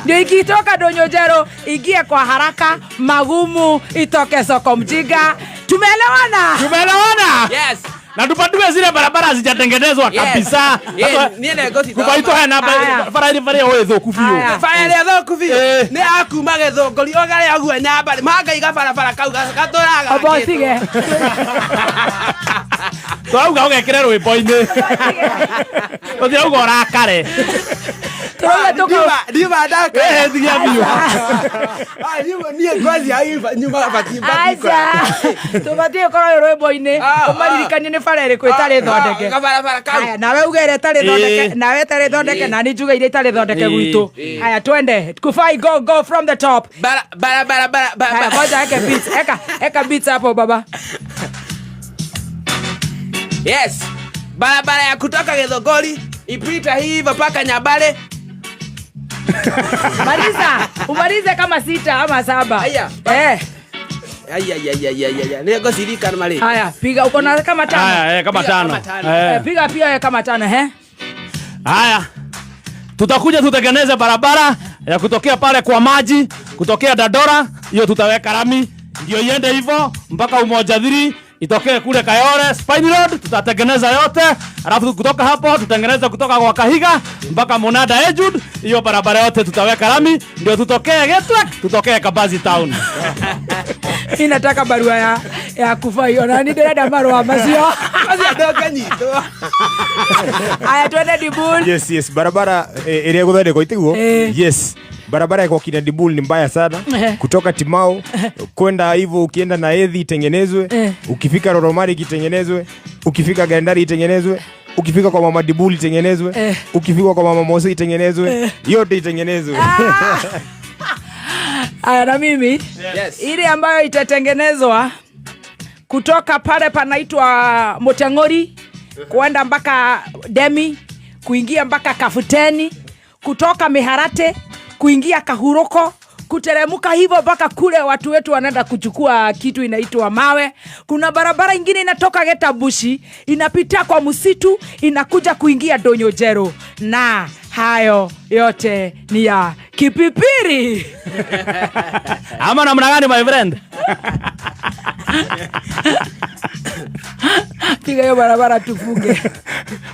Ndio ikitoka Donyo Jero, ingie kwa haraka Magumu, itoke soko Mjinga. Tumeelewana? Tumeelewana? Yes. Na tupatiwe zile barabara hazijatengenezwa Yes. kabisa. Yes, Sasa, niĩ nĩ ngũcithoma. Kuba itu hena Haya. bara iri bara ĩ thũku biũ. Haya. Bara ĩrĩa thũku biũ Eh. nĩ akuma gĩthũngũri ũgarĩa ũguo nyambarĩ mangaiga barabara kau gatũraga Amba ũtige. Tũrauga ũgekĩre rwĩmbo-inĩ. Tũtirauga ũrakare. Tũrauga tũka ndiuma ndaka Eh, tigia biũ. Ah, niĩ ngwazia nyuma bati Aca. Tũbatiĩ gũkorwo wĩ rwĩmbo-inĩ Ah, ũmaririkanie nĩ bara ĩrĩkũ ĩtarĩ thondeke. Kabarabara kau Haya, nawe uge ĩrĩa ĩtarĩ thondeke, Ĩĩ. nawe ĩtarĩ thondeke, na niĩ njuge iria itarĩ thondeke Ĩĩ. gwitũ. Haya, twende. Kufai, go, go from the top. bara bara bara bara Haya, bara ngoja eke beats. Eka, eka beats hapo baba. Yes, barabara ya kutoka Githunguri ipita hivyo mpaka Nyambare. Maliza, umalize kama sita ama saba. Haya. Eh, Ai ai ai ai ai ai, nĩngũciririkana marĩ. haya, piga uko na kama tano. Haya, kama Piga tano. kama tano. Eh. Eh, piga pia kama tano, eh. Haya, tutakuja tutengeneze barabara ya kutokea pale kwa maji, kutokea Dandora, hiyo tutaweka rami ndio iende hivyo mpaka Umoja Thiri, itokee kule Kayole Spine Road, tutatengeneza yote. Alafu kutoka hapo tutengeneze kutoka kwa Kahiga mpaka Monada Ejud, hiyo barabara yote tutaweka rami ndio tutokee Gatwick, tutokee Kabazi Town. Mimi nataka barua ya kufa hiyo na nĩ ndĩrenda marũa macio. Macio ndũngĩnyitwo. Haya, twende Dibul. Yes, yes, barabara ĩrĩa ĩgũthondekwo itiguo. Eh. Yes. Barabara ya kwa kina Dibul ni mbaya sana. Kutoka Timau kwenda hivyo, ukienda na Edhi itengenezwe, Eh. ukifika Roromari itengenezwe, ukifika Gandari itengenezwe, ukifika kwa mama Dibul itengenezwe, Eh. ukifika kwa mama Mose itengenezwe, yote itengenezwe. Haya, na mimi Yes. ile ambayo itatengenezwa kutoka pale panaitwa Moteng'ori kuenda mpaka Demi, kuingia mpaka Kafuteni, kutoka Miharate kuingia Kahuruko, kuteremuka hivyo mpaka kule watu wetu wanaenda kuchukua kitu inaitwa mawe. Kuna barabara ingine inatoka Getabushi inapitia kwa msitu inakuja kuingia Donyojero, na hayo yote ni ya Kipipiri. Ama namna gani my friend? Piga hiyo barabara tufunge.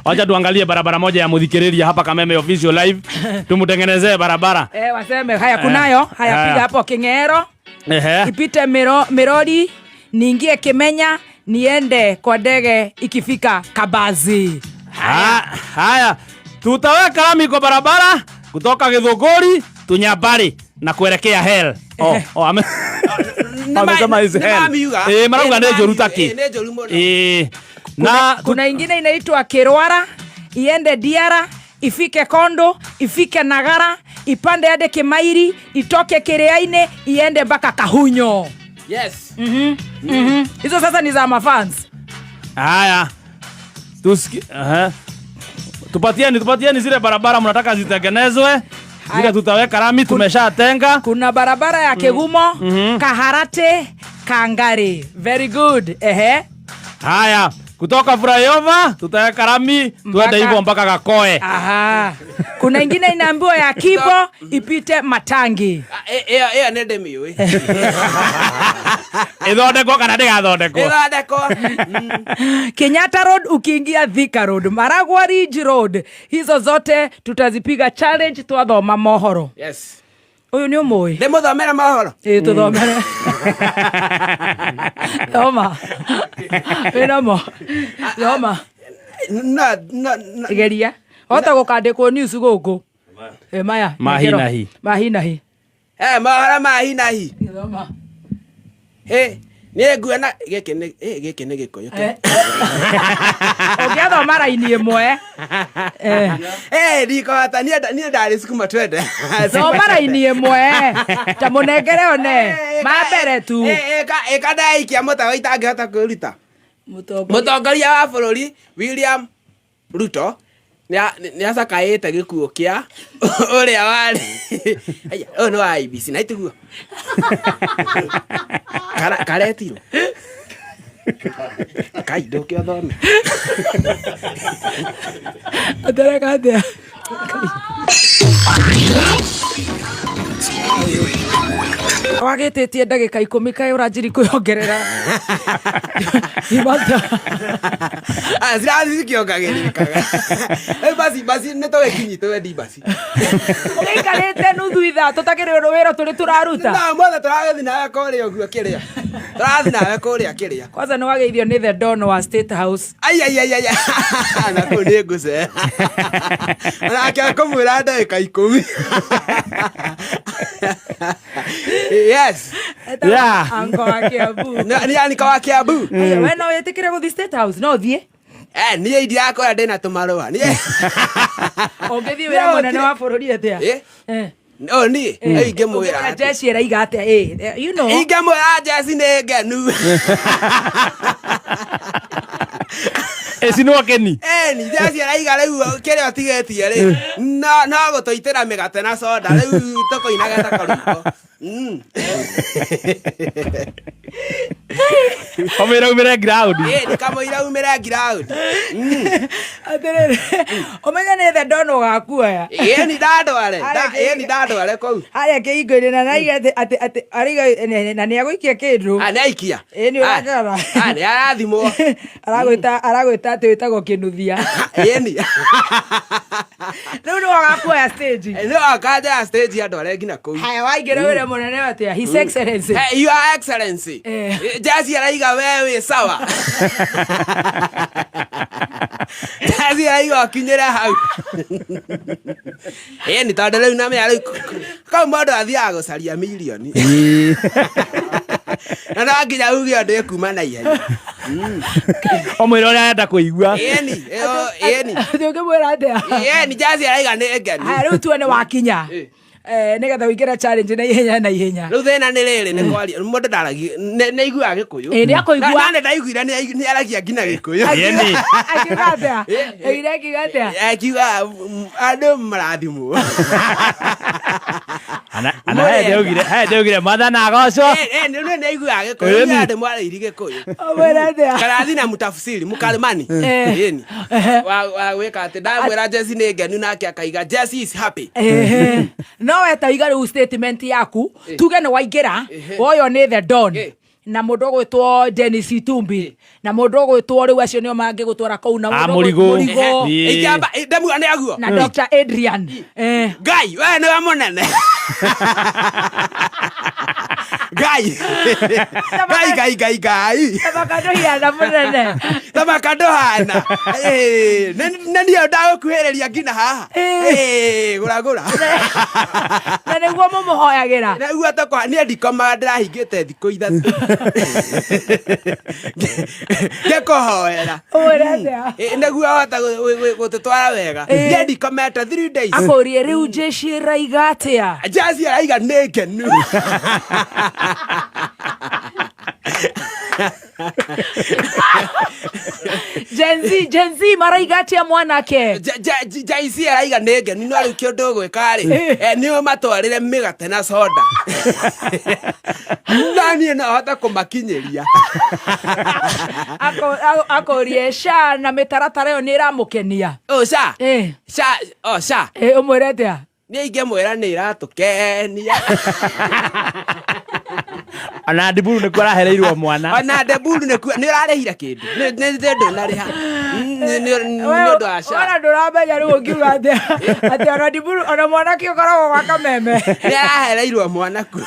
Wacha tuangalie barabara moja ya Muthikiriria hapa Kameme Official Live. Tumutengenezee barabara. Eh, waseme haya kunayo haya, Haya. piga hapo King'ero Ehe. ipite Mirori niingie Kimenya niende kwa ndege ikifika Kabazi. Haya, tutaweka lami kwa barabara kutoka Githunguri tunyambari na kuelekea hell. Oh, oh, amesema is Nĩ hell. mamiuga. Eh, marauga Eh, nĩ nĩ njũru mamiuga. taki. Eh, nĩ njũru mũno. Eh, na Kuna ingine inaitwa Kirwara iende Diara ifike Kondo ifike Nagara ipande hadi Kimairi itoke Kiriaini iende mpaka Kahunyo. Yes. Hizo sasa ni za mafans. Haya. Tusiki, aha. Tupatieni zile barabara mnataka zitengenezwe. Zile tutaweka lami tumeshatenga. Kuna barabara ya Kigumo, Kaharate, Kangari. Very good. Ehe. Haya, kutoka Flyover tutaweka lami tuende hivyo mpaka Gakoe. Aha. Kuna ingine inaambiwa ya Kibo ipite Matangi. Ah, ĩyo ĩyo nĩ ndĩmĩũĩ. Ithondekwo kana ndĩgathondekwo? Ĩthondekwo. Kenyatta Road ukiingia Thika Road, Maragwa Ridge Road. Hizo zote tutazipiga challenge twathoma mohoro. Yes. Uyu nĩ ũmũĩ? Ndĩmũthomere mohoro. Ĩĩ tũthomere. Thoma. Wĩnamo. Thoma. Na na na Geria. Hota gũkandĩkwo news gũkũ. Ĩ maya. Ma hi na hi. Ma hi na hi. Eh, mohoro ma hi na hi. Thoma. Ĩ, niĩ nguona gĩkĩ nĩ gĩkĩ nĩ gĩkũyũ. Eh. Ũngĩathoma raini ĩmwe. Eh. Eh, ndikũhota niĩ ndarĩ cukuma twende. Thoma raini ĩmwe. Ta mũnengere one. Ma mbere tu. Ĩka ndaikia mũtago itangĩhota kwĩruta. Mũtongoria. Mũtongoria wa bũrũri William Ruto nĩ acakaĩte gĩkuũ kĩa ũrĩa warĩ Aya, ũyũ nĩ wa IEBC na itiguo karetirwo kai ndũke ũthome. Atareka atĩa? Wagĩtĩtie ndagĩka 10 kaĩ ũranjiri kwĩongerera. Imata. Ah, zirathi cikĩongagĩrĩrĩkaga. Rĩu basi basi nĩ tũgĩkinyitwo wendi basi. Ũgĩikarĩte nuthu ithaa tũtakĩrĩ ũndũ wĩra tũrĩ tũraruta. Na mothe tũragĩthiĩ nawe kũrĩa ũguo kĩrĩa. Tũrathiĩ nawe kũrĩa kĩrĩa. Kwanza nĩ wageithio nĩ the don wa State House. Ai ai ai ai. Na kũu nĩ ngũcera. Onake akũmwĩra ndagĩka 10. Yes. Yeah. Anko wa Kiambu. Nĩ aniko wa Kiambu. Aya, we no wĩtĩkĩre gũthiĩ State House no ũthiĩ. Eh, niĩ indirakora ndĩna tũmarũa. Niĩ. Ũngĩthiĩ wĩra mũnene wa bũrũri atĩa? Eh? Eh. Oh, niĩ. Ingĩmwĩra. Ũngĩmwĩra jeshi ĩraiga atĩa? Eh, you know. Ingĩmwĩra Jesi nĩ ngenu. Eci no akeni. Eni, Jesi araiga rĩu kĩrĩa ũtigĩtie rĩ. No no gũtũitĩra mĩgate na soda rĩu tũkũinaga ta karwĩmbo. Kamwĩra umĩre ground. Ĩ, nĩ kamũira umĩre ground. Atĩrĩrĩ, ũmenye nĩ the don ũgakuoya. Ĩni ndandware. Ĩni ndandware kũu. Harĩa kĩhingo-inĩ na naiga atĩ atĩ atĩ araiga na nĩ agũikia kĩndũ. Ah, nĩ aikia. Ĩ, nĩ ũrakĩrora. Ah, nĩ arathimwo. Aragwĩta aragwĩta atĩ wĩtagwo kĩnuthia. Ĩni. Rĩu nĩ wagakuoya stage. Nĩ akanja stage andware nginya kũu. Haya waingĩra wĩra mũnene atĩa? His Excellency. Hey, Your Excellency. Eh. Jasi araiga we wĩ sawa. Jasi araiga ũkinyĩre hau. Ĩni tondũ rĩu na mĩa rĩu kau mũndũ athiaga gũcaria mirioni. Na no nginya uge ũndũ ĩkuma na ihenya. Ũmwĩre ũrĩa arenda kũigua. Ĩni, ĩni. Atĩ ũngĩmwĩra atĩa? Ĩni Jasi araiga nĩ ngenu. Haya rĩu tuone wakinya. Nĩgetha ũingĩre challenge na ihenya na ihenya. Rĩu thĩna nĩ rĩrĩ nĩ kwaria mũndũ ndaragia nĩ aiguaga gĩkũyũ. Ĩ, nĩ akũigua. Na nĩ ndaiguire nĩ aragia nginya gĩkũyũ. Ĩni. Akiuga atĩa? Oigire akiuga atĩa? Akiuga andũ marathimwo. Ana haya ndeugire mwathana agocwo. Nĩ nĩ aiguaga gĩkũyũ. Ĩni. Nĩ andũ mwarĩiri gĩkũyũ. Ũmwĩre atĩa? Karathi na mutafsiri mukalimani. Ĩni. Wa gwĩka atĩ ndamwĩra Jesse nĩ ngenu nake akaiga Jesse is happy. Ehe. No we ta iga rĩu statement yaku tuge nĩ waingĩra woywo nĩ the don na mũndũ ũgwĩtwo Dennis Itumbi na mũndũ ũgwĩtwo rĩu acio nĩo mangĩgũtwara kũu na Ah, mũndũ Mũrigo. Mũrigo Ĩĩ. Ingĩamba ndamua nĩ aguo. na Dr. Adrian. Eh. Ngai we nĩwe mũnene. Ngai. Ngai Ngai Ngai Ngai. Thamaka ndũhiana mũnene. Thamaka ndũhana. Ĩĩ, nĩ niĩ ndagũkuhĩrĩria nginya haha. Ĩĩ, gũra gũra. Na nĩguo mũmũhoyagĩra. Nĩguo tũkwa niĩ ndikomaga ndĩrahingĩte thikũ 3. Ngĩkũhoera. Ũmwĩre atĩa? Ĩĩ, nĩguo ahote gũtũtwara wega. Niĩ ndikomete 3 days. Akũrie rĩu jeshi ĩraiga atĩa? Jesi araiga nĩ ngenu. Gen Z, Gen Z maraiga atĩa mwanake? Jaici araiga nĩ ngenu no rĩu kĩũndũ ũgwĩka rĩ nĩ ũmatwarĩre mĩgate na soda. Na niĩ no hote kũmakinyĩria. Akũrie SHA na mĩtaratara ĩyo nĩ ĩramũkenia. O SHA. Eh. SHA, o SHA. Eh, ũmwĩre atĩa? Niĩ ingĩmwĩra nĩ ĩratũkenia. Ona Ndiburu nĩkuo arahereirwo mwana. Ona Ndeburu nĩkuo nĩ ũrarĩhire kĩndũ. Nĩ ndũnarĩha. Nĩ ũndũ wa SHA. Ona ndũramenya rĩu ũngiuga atĩa atĩ ona Ndiburu ona mwanake ũkoragwo gwa Kameme. Nĩ arahereirwo mwana kuo.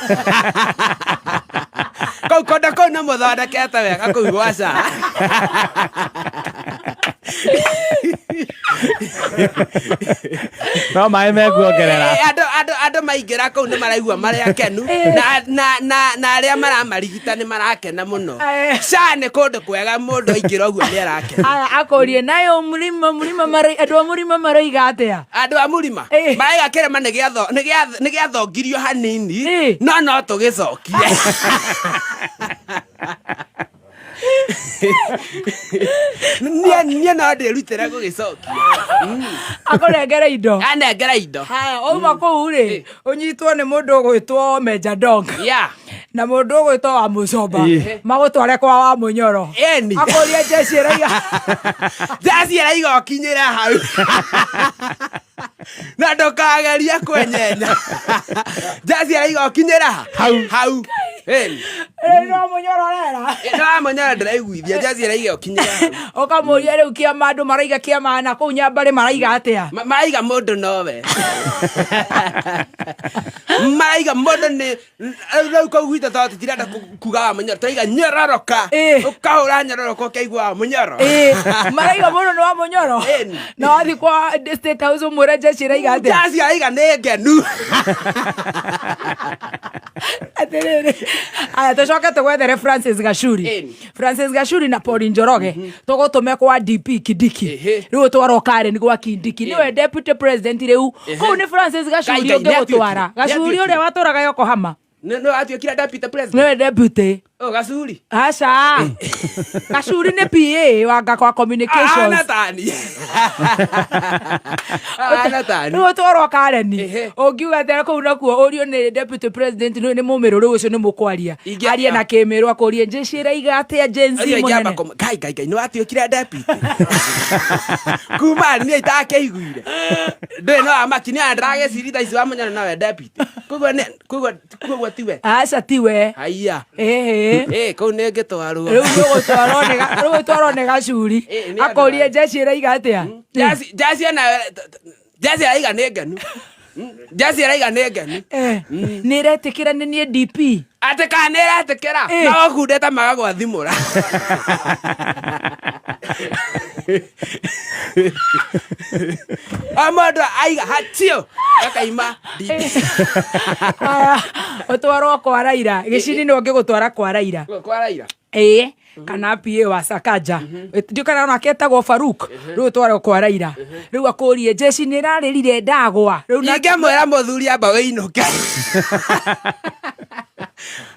Kau kũndũ kũu nĩ mũthondekete wega kũu gwa SHA. No maĩ mekuongerera. Andũ maingĩra kũu nĩ maraigua marĩ akenu na arĩa maramarigita nĩ marakena mũno. SHA nĩ kũndũ kwega mũndũ aingĩra ũguo nĩ arakena. Aya akũrie nayo mũrima mũrima andũ a mũrima maroiga atĩa? Andũ a mũrima maraiga kĩrĩma nĩ gĩathongirio hanini no no tũgĩcokie. Niĩ no ndĩrutĩre gũgĩcokia. Akũnengere indo. Anengere indo. Haya, wauma kũu rĩ, ũnyitwo nĩ mũndũ ũgwĩtwo Meja Dong. Yeah. Na mũndũ ũgwĩtwo wa Mũcomba. Magũtware kwa wa Mũnyoro. Ĩni. Akũrie jeshi ĩraiga. Jeshi ĩraiga ũkinyĩre hau. Na ndũkagerie kwenyenya. Jaci araiga ũkinyĩra ha? Hau. Hau. Ĩni. Rĩu no mũnyororera. No amũnyora ndĩraiguithia jaci araiga ũkinyĩra hau. Ũkamũria rĩu kĩama andũ maraiga kĩama na kũu nyambarĩ maraiga atĩa? Maraiga mũndũ nowe. Maraiga mũndũ nĩ rĩu kũu gwitũ tondũ tũtirenda kuga wa mũnyoro tũraiga nyororoka. Ũkahũra nyororoka ũkaigua wa mũnyoro. Ĩĩ, maraiga mũndũ nĩ wa mũnyoro. Ĩni. Na wathiĩ kwa State House ũmwĩre jeshi ĩraiga atĩa? Jaci araiga nĩ ngenu. Atĩrĩrĩ, aya tũcoke tũgwethere Francis Gachuri. Ĩni. Francis Gachuri na Pauline Njoroge tũgũtũme kwa DP Kindiki. Rĩu ũtwarwo Karen gwa Kindiki nĩwe deputy president rĩu. Kũu nĩ Francis Gachuri Ngai, Ngai, ũngĩgũtwara. nĩatuĩkire. Gachuri Nĩatuĩkire. ũrĩa watũraga Yokohama Nĩ watuĩkire deputy president. nĩwe deputy. Oh, Gacuri. Aca. Gachuri nĩ PA wa Ngakwa Ahana Communications. tani. Ahana tani. Rĩu ũtwarwo Karen. Ũngiuga atĩa kũu nakuo ũrio nĩ deputy president nĩ mũmĩrũ rĩu ũcio nĩ mũkwaria. Arie na kĩmĩrũ akũrie jeshi ĩraiga atĩa Gen Z Ũcio ingĩamba mũnene. Ngai Ngai Ngai nĩ watuĩkire deputy. Kuma niĩ itakĩiguire. Ndũĩ no amaki nĩ ndĩragĩciri thaa ici wa mũnyana nowe deputy. Koguo nĩ koguo koguo tiwe. Aca tiwe. Haiya. Ĩhĩ. Ĩ kũu nĩ ngĩtwarwo. Rĩu ũgũtwarwo nĩ rĩu ũtwarwo nĩ Gacuri. Ĩ, nĩ andũ Akũrie a- jeshi ĩraiga atĩa? Jaci jaci ona jaci araiga nĩ ngenu. Jaci araiga nĩ ngenu. Nĩ ĩretĩkĩra nĩ niĩ DP. Atĩ kana nĩ ĩretĩkĩra no kundeta magagwathimũra. O mũndũ aiga hatio akaima DP. Aya, ũtwarwo kwa Raila. Gĩcini nĩ ũngĩgũtwara kwa Raila. Kwa Raila. Ĩĩ kana PA wa Sakaja. Ndiũ kana onake etagwo Faruk. Rĩu ũtwarwo kwa Raila. Rĩu akũrie jeshi nĩ ĩrarĩrire ndagwa. Rĩu na Ingĩamwĩra mũthuri amba wĩinũke.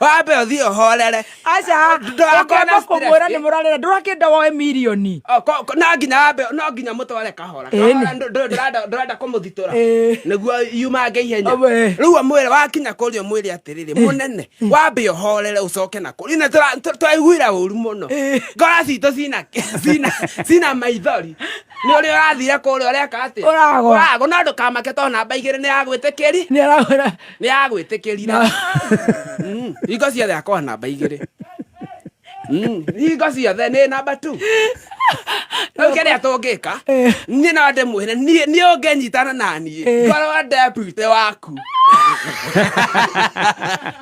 Wambe ũthiĩ ũhorere. Aca, Ndũgakorwo na ũkĩamba stress. kũmwĩra nĩ mũrarĩra ndũrakĩenda woe mirioni. Oh, no nginya wambe no nginya mũtware kahora. Ĩni. Kahora ndũrenda ndũrenda kũmũthitũra. Ĩĩ. Nĩguo yumange ihenya. Ĩĩ. Rĩu amwĩre wakinya kũrĩa ũmwĩre atĩrĩrĩ mũnene wambe ũhorere ũcoke na kũrĩa. Ina tũraiguire ũru mũno. Ngoro citũ cina cina cina maithori. Nĩ ũrĩa ũrathire kũrĩa ũreka atĩa? Ũragwa. Ũragwa no ndũkamake tondũ namba igĩrĩ nĩ yagwĩtĩkĩri. Nĩ aragwĩra. Nĩ yagwĩtĩkĩrire. Hingo ciothe akoragwo namba igĩrĩ. Hingo ciothe nĩ namba 2. Rĩu kĩrĩa tũngĩka niĩ no ndĩmwĩre niĩ niĩ ũngĩnyitana na niĩ ngorwo deputy waku.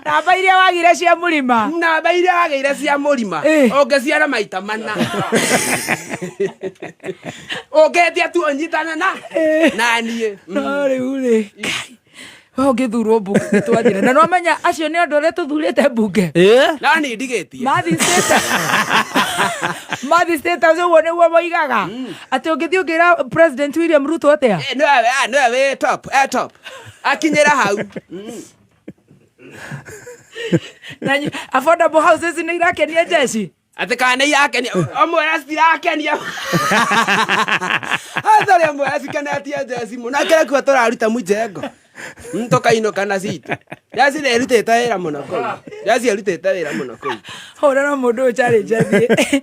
Namba iria wagire cia mũrima. Namba iria wagĩire cia mũrima ũngĩciara maita mana. Ũngĩtia tu ũnyitane na na niĩ. No rĩu rĩ. Kai. We ũngĩthurwo mbunge nĩtwathire. Na nĩwamenya acio nĩ andũ arĩa tũthurĩte mbunge. No niĩ ndigĩtie. Mathi State Mathi State House ũguo nĩguo moigaga. Atĩ ũngĩthiĩ ũngĩra President William Ruto atĩa? Nĩwe nĩwe wĩ top, e top. Akinyĩra hau. Na affordable houses nĩ irakenia jeshi. Atĩ kana nĩ irakenia ũmwĩra citirakenia. Atharĩ amwĩra cikenetie jeshi mũno. Akĩra kuo tũraruta mjengo. Tũkainũka na citũ. Jeshi nĩ ĩrutĩte wĩra mũno kũu. Jeshi ĩrutĩte wĩra mũno kũu. Hũrĩra mũndũ ũyũ challenge athiĩ.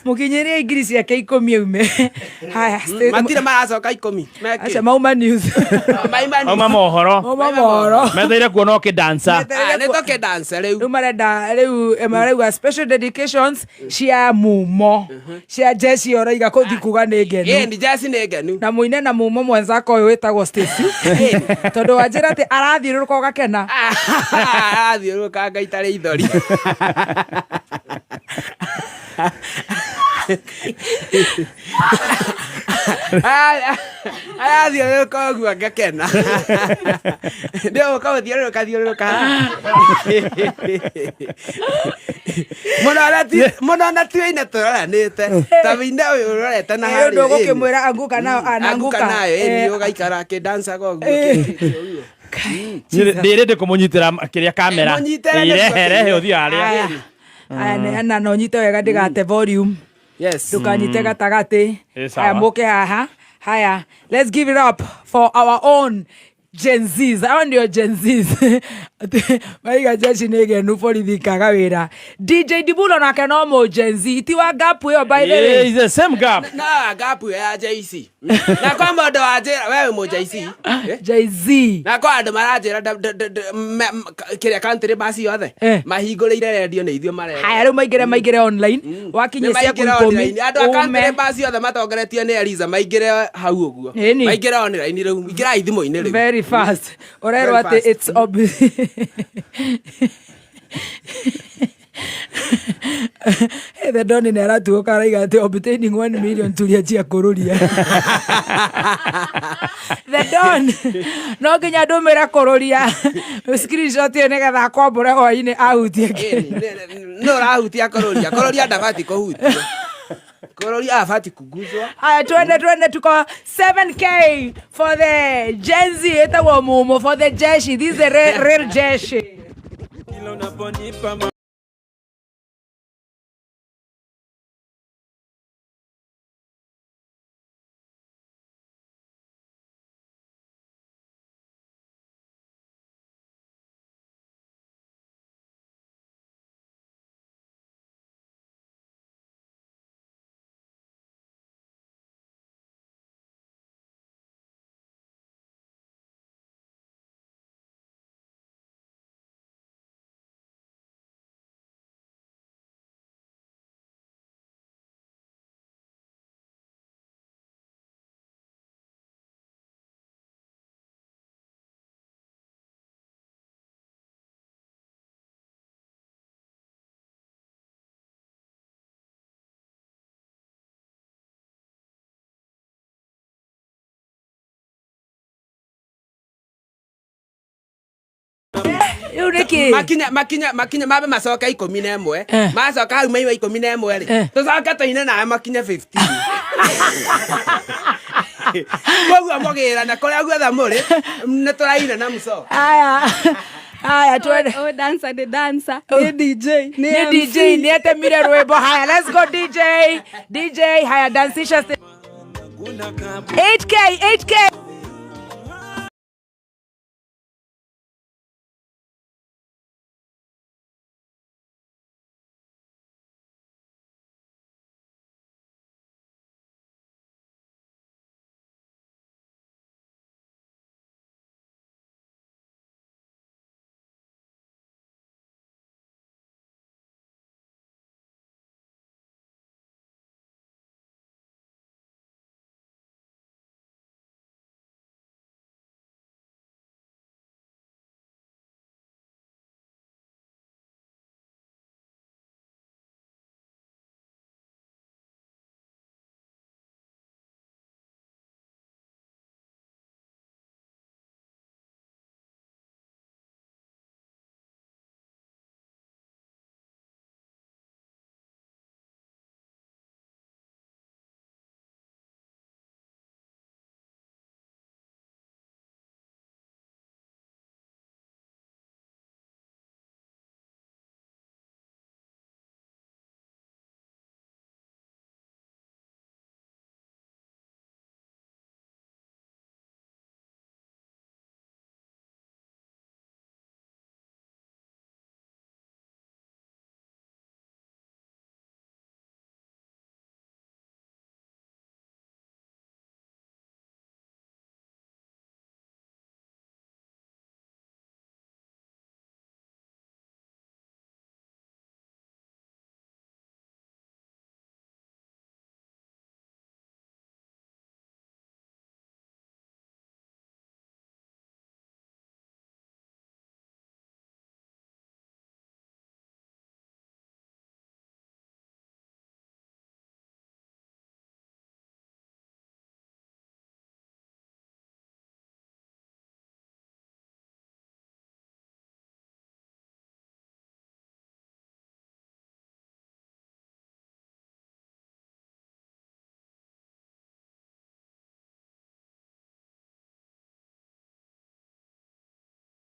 Mũkinyĩrie ngiri ciake 10 aume. Haya, Matirĩ maracoka 10. Mekĩ? Aca mauma news. Mauma news. Mauma mohoro. Mauma mohoro. Metheire kuona ũkĩdansa. Nĩ tũkĩdansa rĩu. Rĩu marenda rĩu marauga special dedications cia mumo cia jeshi oraiga kũthi kuga nĩ ngenu. Ĩni jeshi nĩ ngenu. Na mũine na mumo mwenzako ũyũ wĩtagwo Stacy. Tondũ wanjĩra atĩ arathiũrũrũka ũgakena. Arathiũrũrũka ngaita rĩithori. Arathiũrũrũka ũguo ngakena. Ndĩgũka gũthiũrũrũka thiũrũrũka haha. Mũno na tuoine tũroranĩte. Ta wĩine ũyũ ũrorete na Ĩ, harĩa. ũndũ ũgũkĩmwĩra anguka nayo Anguka ananguka. nayo ĩni ũgaikara akĩdancaga ũguo. Ndĩrĩ ndĩkũmũnyitĩra kĩrĩa kamera. Mũnyitĩre nĩguo Rehe rehe ũthiĩ harĩa. Aya. Aya, neana na ũnyite wega ndĩgate volume. Yes. Ndũkanyite gatagatĩ. Ĩ, sawa. Haya, mũke haha. Haya, let's give it up for our own Gen Zs, hao ndio Gen Zs. Maiga jeshi nä genu borithi kaga wä ra. DJ Dibulo nake no må Gen Z, ti wa gap ä yo by the Yeah, way. it's the same gap. Na gapu ya JC na kwa mũndũ wanjĩra wewe mũ JC. Eh? Gen Z. Na kwa andũ maranjĩra kĩrĩa country bus yothe Eh. mahingũrĩire redio nĩ ithuĩ marera. Haya rä u maingä re online wakinyä ciaku ikå andũ a country bus yothe matongoretio nĩ Eliza maingĩre hau ũguo. Ĩni. Maingĩre online rĩu, ingĩrai thimũ-inĩ rĩu. Very fast. Ũrerwo Very atĩ fast. it's obvious. The Don nĩ aratuũka araiga atĩ obtaining 1 million turia cia kũrũria. The Don no nginya ndũmĩre kũrũria screenshot ĩyo nĩgetha akwambũre hwainĩ ahutie Ĩni, nĩ ũrahutia kũrũria, kũrũria ndabati kũhutia, kũrũria abati kuguzwa. Haya, twende twende, tuko 7K for the Gen Z ĩtagwo mumo for the jeshi. This is the real jeshi. Rĩu nĩkĩ? Makinya makinya makinya mabe macoke 11. Eh. Macoka hau maima 11 rĩ, Eh. tũcoke tũine nawe makinye 15. Koguo mũgĩrane kũrĩa guothe mũrĩ, nĩ tũraina na mũcoke. Haya. Haya twende. O dancer nĩ dancer, nĩ DJ, nĩ Ni MC. DJ nietemire rwimbo. Haya, let's go DJ. DJ, haya dansisha 8K, 8K.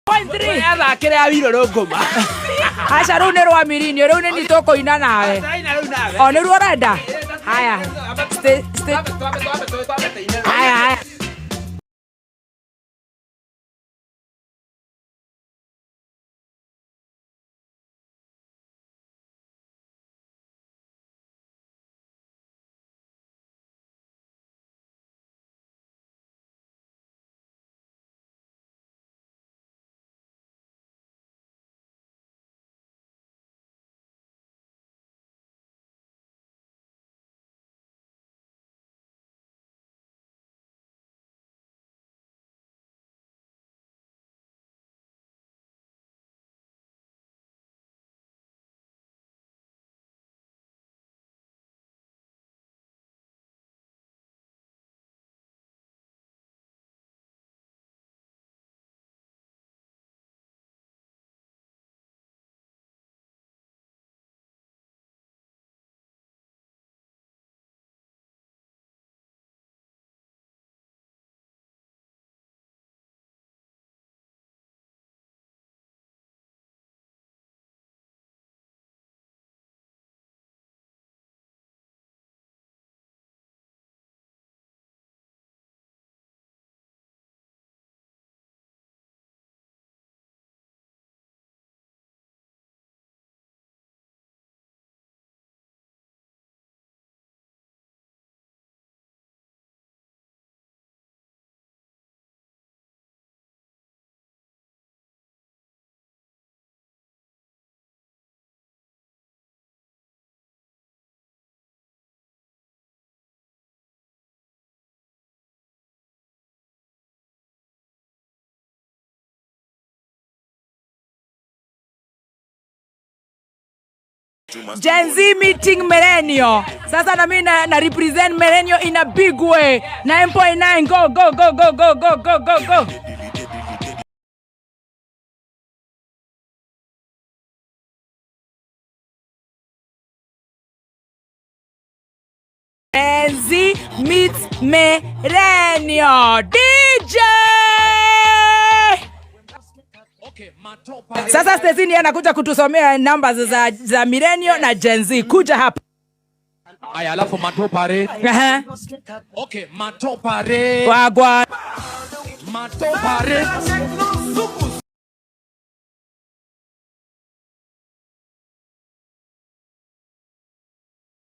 Point three. Athakĩre awiro rũngũma. Aca rĩu nĩ rwa mirinio, rĩu nĩ ni tũkũina nawe. Tũraina rĩu nawe. O nĩruo ũrenda? Haya. Stay, stay. Twambe, twambe, twambe, twambe tũine rĩu. Haya, haya. Gen Z meeting millennial. Sasa na mimi na represent millennial in a big way. 9.9 go go go go go go go go go. Gen Z meets millennial. DJ. Sasa Stacy ndiye anakuja kutusomea numbers za millennial na Gen Z. Kuja hapa. Aya, alafu matopare. Aha. Okay, matopare. Wagwa. Matopare.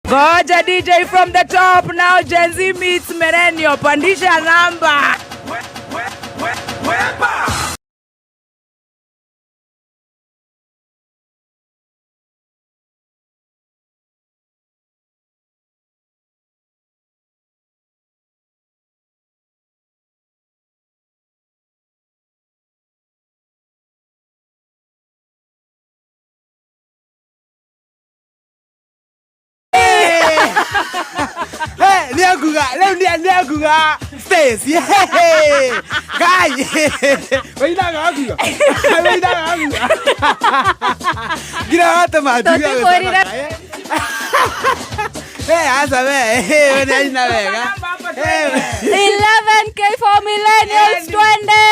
Goja DJ from the top now. Gen Z meets millennial. Pandisha namba. Hey, nĩ anguga rĩu nĩ anguga Stacy. Hey, Ngai wĩinaga ũguo, wĩinaga ũguo ngira watũma njuge. Tũtikwĩrire. Hey, aca we, hey, we nĩaina wega. Hey. 11K for millennials, twende.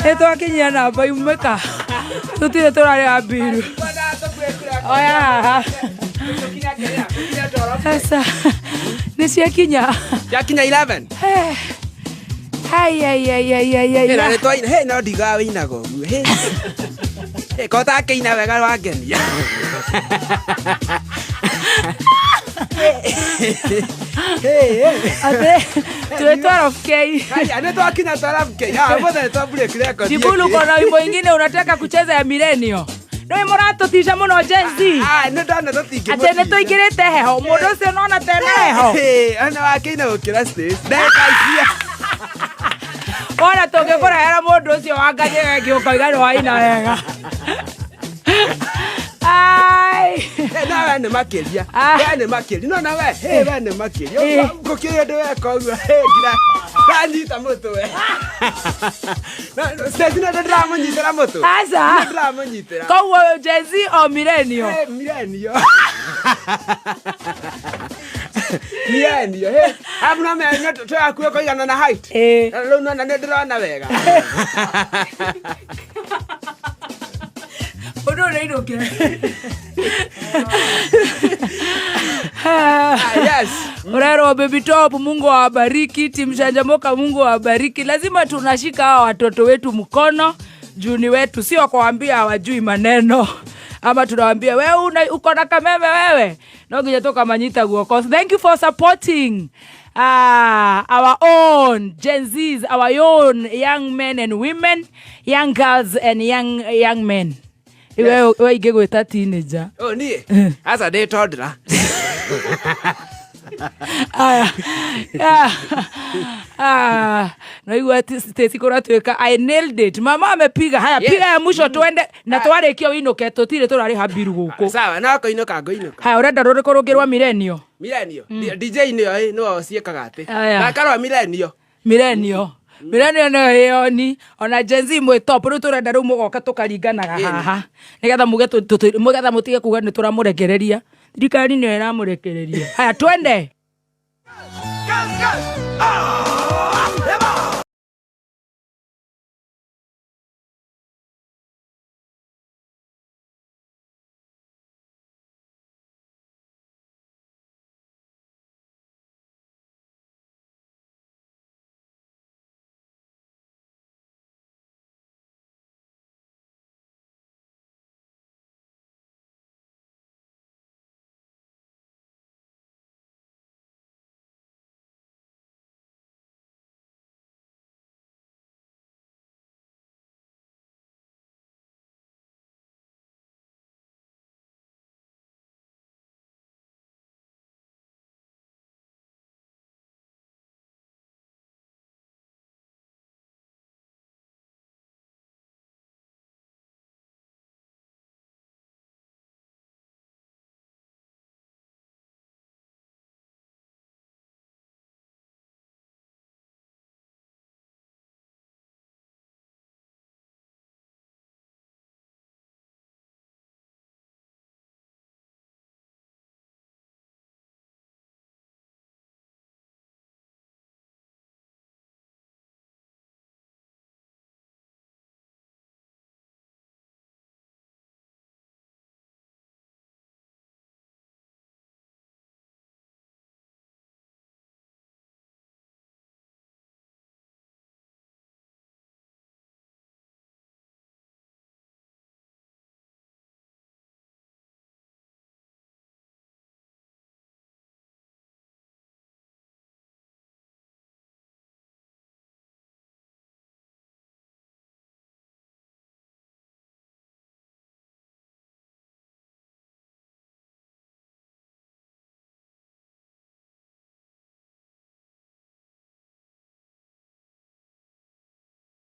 Nĩ twakinyia namba imweka tũtirĩ tũrarĩha mbiru. Oya haha. Sasa nĩ ciakinya. Yakinya 11. Ai, ai, ai, ai, ai, ai. Hey, na nĩtwaina. Hey, no ndigaga wĩinaga ũguo. Hey. Hey, ko ũtakĩina wega wangenia. Hey, hey. Atĩ twĩ 12K. Haya, nĩtwakinya 12K. Ah, ũmũthĩ nĩtwa break record. Jibulu, kona wimbo ingine unataka kucheza ya millennial? Nĩ mũratũtisha mũno Gen Z. Ah, nĩndona tũtingĩmũtisha. Atĩ nĩ tũingĩrĩte heho mũndũ ũcio nona tena heho. Hey, ona wakĩina gũkĩra Stacy. Ndagĩka icia. Wona tũngĩkũrehera mũndũ ũcio wanganyĩre ngĩ ũkoiga nĩ waina wega. Ai. Hey, na we nĩ makĩria. Ah. We nĩ makĩria. No na we, hey, we nĩ makĩria. Eh. Gũkĩrĩ ũndũ weka ũguo. Hey, ngira ndanyita mũtwe. No, Stacy no ndĩramũnyitĩra mũtwe. Aca. Nĩ ndĩramũnyitĩra. Koguo Gen Z o millennial? Hey, millennial. Millennial. Hey, arabu no menye tũrakuĩ kũigana na height. Eh. Na rĩu nona nĩ ndĩrona wega. Ũndũ ũyũ nĩ Ah, yes. Urero Baby Top, Mungu awabariki. Timu Shanjamoka, Mungu awabariki. Lazima tunashika hawa watoto wetu mkono juu ni wetu, sio kuwaambia hawajui maneno ama tunawaambia wewe uko na kameme wewe no nginya tukamanyita guoko. Thank you for supporting our own Gen Zs, our own young men and women, young girls and young men. Iwe we ingĩgwĩta teenager. Oh, niĩ aca ndĩ toddler. Aya. Ah. Ah. Naigua Stacy kũratuĩka I nailed it. Mama amepiga. Haya, Yes. piga ya mwisho twende na twarĩkia ũinũke tũtirĩ tũrarĩha mbiru gũkũ. Sawa, no kũinũka ngũinũka. Haya, ũrenda rũrĩkũ rũngĩ rwa millennial? Millennial. DJ nĩyo nĩo ciĩkaga atĩ. Aya. Thaka rwa millennial. Millennial. Millennial nĩyo ĩyoni ona Gen Z mwĩ top. Rĩu tũrenda rĩu mũgoka tũkaringanaga haha nĩgetha muge nĩgetha mũtige kuga nĩ tũramũrekereria. Thirikari nĩyo ĩramũrekereria. Haya, twende.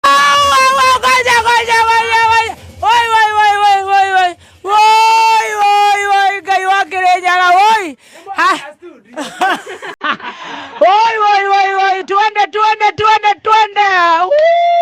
Ngoja, ngoja, ngoja, ngoja. Oi, oi, oi, oi, oi, oi. Oi, oi, oi, Ngai wa Kĩrĩnyaga, oi. Ha. Oi, oi, oi, oi, twende, twende, twende, twende. Woo!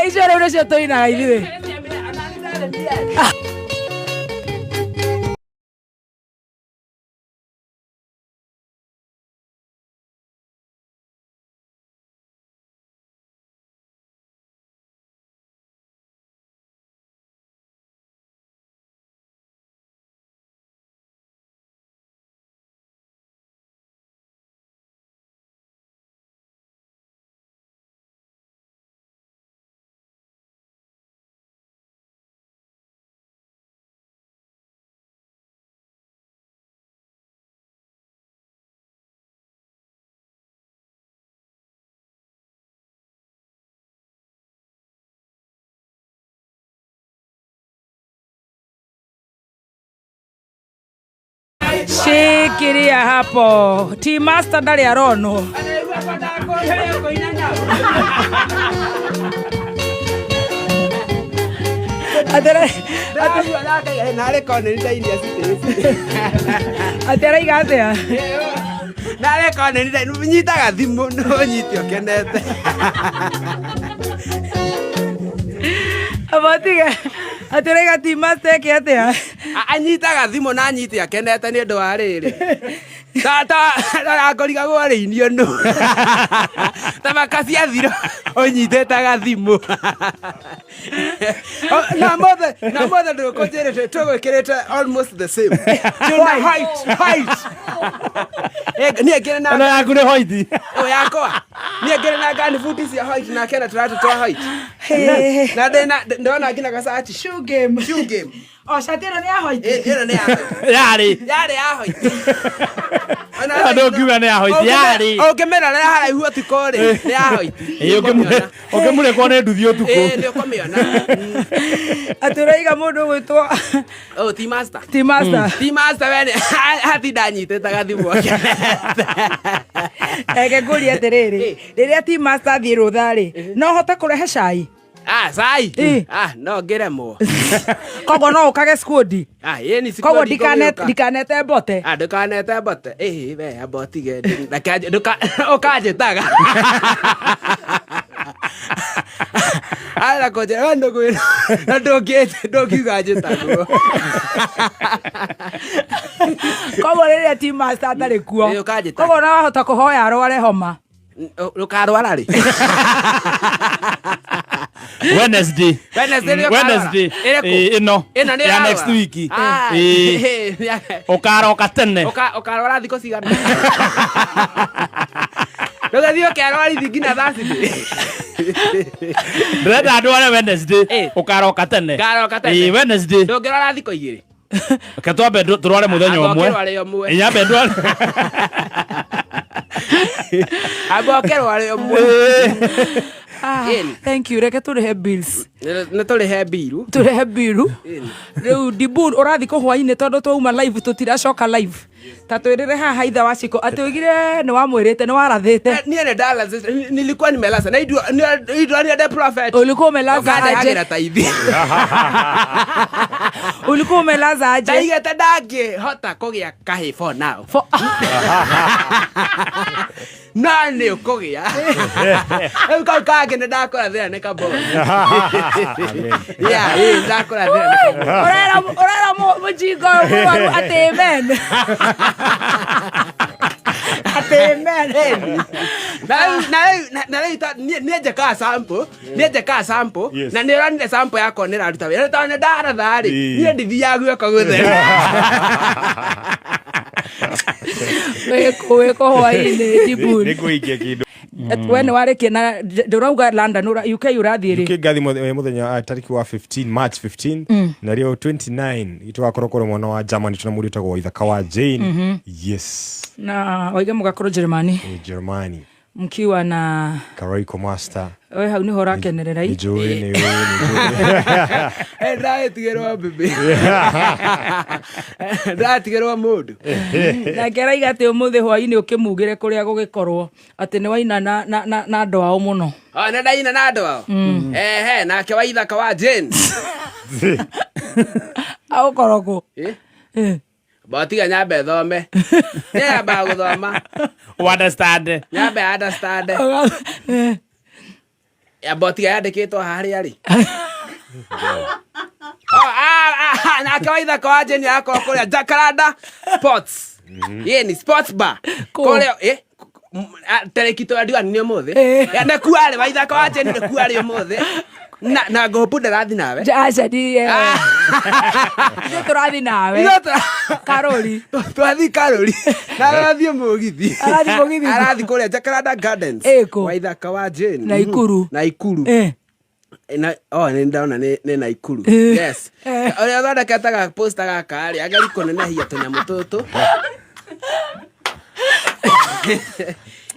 Icio rĩu nĩcio tũinaga ithuĩ. Shikilia hapo. Team Master ndarĩ aronwo. Narä kona nä ndainia Atĩ araiga atĩa? Narä kona nä nyitaga thimå no nyite å kenete. Abotige. Atĩ araiga Team Master eke atĩa? Anyitaga thimå na anyite akenete nä å ndå wa rä rä tangorigagwo rä inio nå ta makacia thiro å nyitä te gathimå na mothe na mothe ndå kå njä rä te tå gwä kä rä te almost the same. Tuna white white. Niä ngä rä na Ĩno yaku nĩ white. Ũ yakwa niä ngä rä na ngani buti cia white na kena tũratũ twa white na ndĩna ndona nginya gacati Shoe game. Shoe game. O shati ĩno nĩ ya white. Ĩno nĩ ya white. Yarĩ. Yarĩ ya white. Ĩno ndũngiuga nĩ ya white, yarĩ. Ũngĩmĩrorera haraihu ũtukũ rĩ, nĩ ya white. Ĩ, ũngĩmũrĩkwo nĩ nduthi ũtukũ. Ĩ, nĩ ũkũmĩona. Atĩ ũraiga mũndũ ũgwĩtwo Oh, Team Master. Team Master. Team Master we nĩ hatinda anyitĩte gathimũ akenete. Reke ngũrie atĩrĩrĩ, rĩrĩa Team Master athiĩ rũtha rĩ, no hote kũrehe cai? Ah, cai? Ĩ. Ah, no ngĩremwo. Koguo no ũkage squad. Ah, ĩ ni Koguo squad ngũgĩũka. ndikanete mbote. Ah, ndũkanete mbote. Ĩ, we amba ũtige. Reke ũkanjĩtaga. Ara kũnjĩra, we ndũkwĩra, na ndũngiuga njĩtagwo. Koguo rĩrĩa Team Master atarĩ kuo. Ĩ, ũkanjĩtaga. Koguo no wahota kũhoya arware homa. Ndũkarwara rĩ? Wednesday. Wednesday nĩ ũkarwara? Wednesday. Ĩrĩkũ? Ĩ, ĩno. Ĩno nĩ Ya ĩrarwara? next week. Ah, Ĩ. Ũkaroka tene. Ũkarwara thikũ cigana? Ndũgathiĩ ũkerwarithi nginya Thursday. Ndĩrenda ndware Wednesday. Ũkaroka tene. Ngaroka tene. Ĩ, Wednesday. Ndũngĩrwara thikũ igĩrĩ. Reke twambe tũrware mũthenya Amba ũmwe. ũkĩrware ũmwe. Ĩ, nyambe ndware. Amba ũkĩrware ũmwe. Ah, thank you. Reke tũrĩhe bills. Nĩ tũrĩhe mbiru. Tũrĩhe mbiru. Rĩu Dibur ũrathiĩ kũ hwainĩ tondũ twauma live tũtiracoka live. Ta twĩrĩre haha ithe wa Ciko atĩ oigire nĩ wamwĩrĩte nĩ warathĩte. Niĩ nĩ ndalaza, nilikuwa nimelaza na indo ni the prophet. Ulikuwa umelaza Ũkandehagĩra aje? ta ithi. Ulikuwa umelaza aje? Ndaigĩte ndangĩhota kũgĩa kahĩ for now. No nĩ ũkũgĩa. Rĩu kau kangĩ nĩ ndakora thĩna nĩ kaboni. Yeah, ĩ, ndakora thĩna nĩ kaboni. Ũrera mũjinga ũyũ mũrwaru atĩ amen. Atĩ amen. Na rĩu niĩ njĩkaga sample, niĩ njĩkaga sample, Yes. na nĩ ũronire sample yakwa nĩ ĩraruta wĩra. Tondũ nĩ ndaratha rĩ, Ĩ. niĩ ndithiaga guoko gũtheri. Wĩkũ wĩkũ hwainĩ Dibur. Nĩ ngũikia kĩndũ. We nĩ warĩkia na ndũrauga London UK ũrathiĩ rĩ? UK ngathi mũthenya wa tariki wa 15 March 15 na rĩo 29 tũgakorwo kũrĩ mwana wa Germany tuna mũndũ wĩtagwo Waithaka wa Jane. Yes. Na waige mũgakorwo Jerumani Ĩ, Germany. mkiwa na Karaiko Master. we hau nĩho ũrakenerera Nĩ i. njũĩ, nĩ ũĩ, nĩ njũĩ. Ndĩragĩtigĩrwo mbĩmbĩ. Ndĩratigĩrwo mũndũ. Nake araiga atĩ ũmũthĩ hwainĩ ũkĩmugĩre kũrĩa gũgĩkorwo atĩ nĩ waina na andũ ao mũno. O, nĩ ndaina na andũ ao. Ehe, nake Waithaka wa Jane. Agũkorwo kũ? Ĩ? Botiga nyambe thome. Niĩ nyambaga gũthoma. Understand. Nyambe understand. Ya botiga yandĩkĩtwo harĩa rĩ. Oh, nake Waithaka wa Jane arakorwo kũrĩa Jacaranda Sports. Ĩ ni sports bar. Kũ? Kũrĩa ĩ tarĩki 21 nĩ ũmũthĩ. Ĩ. Nĩkuo arĩ Waithaka wa Jane nĩkuo arĩ ũmũthĩ. Na ngũmbu ndĩrathiĩ nawe. Aca ndiye. Ithuĩ tũrathiĩ nawe. Ithuĩ Karori. Twathiĩ Karori. Na arathiĩ mũgithi. Arathiĩ mũgithi. Arathiĩ kũrĩa Jacaranda Gardens. Ĩkũ? Waithaka wa Jane. Naikuru. Naikuru. Na oh nĩ ndona nĩ Naikuru. Yes. Ũrĩa ũthondekete ga poster gaka rĩ, ageri kũnenehia tũnyamũ tũtũ.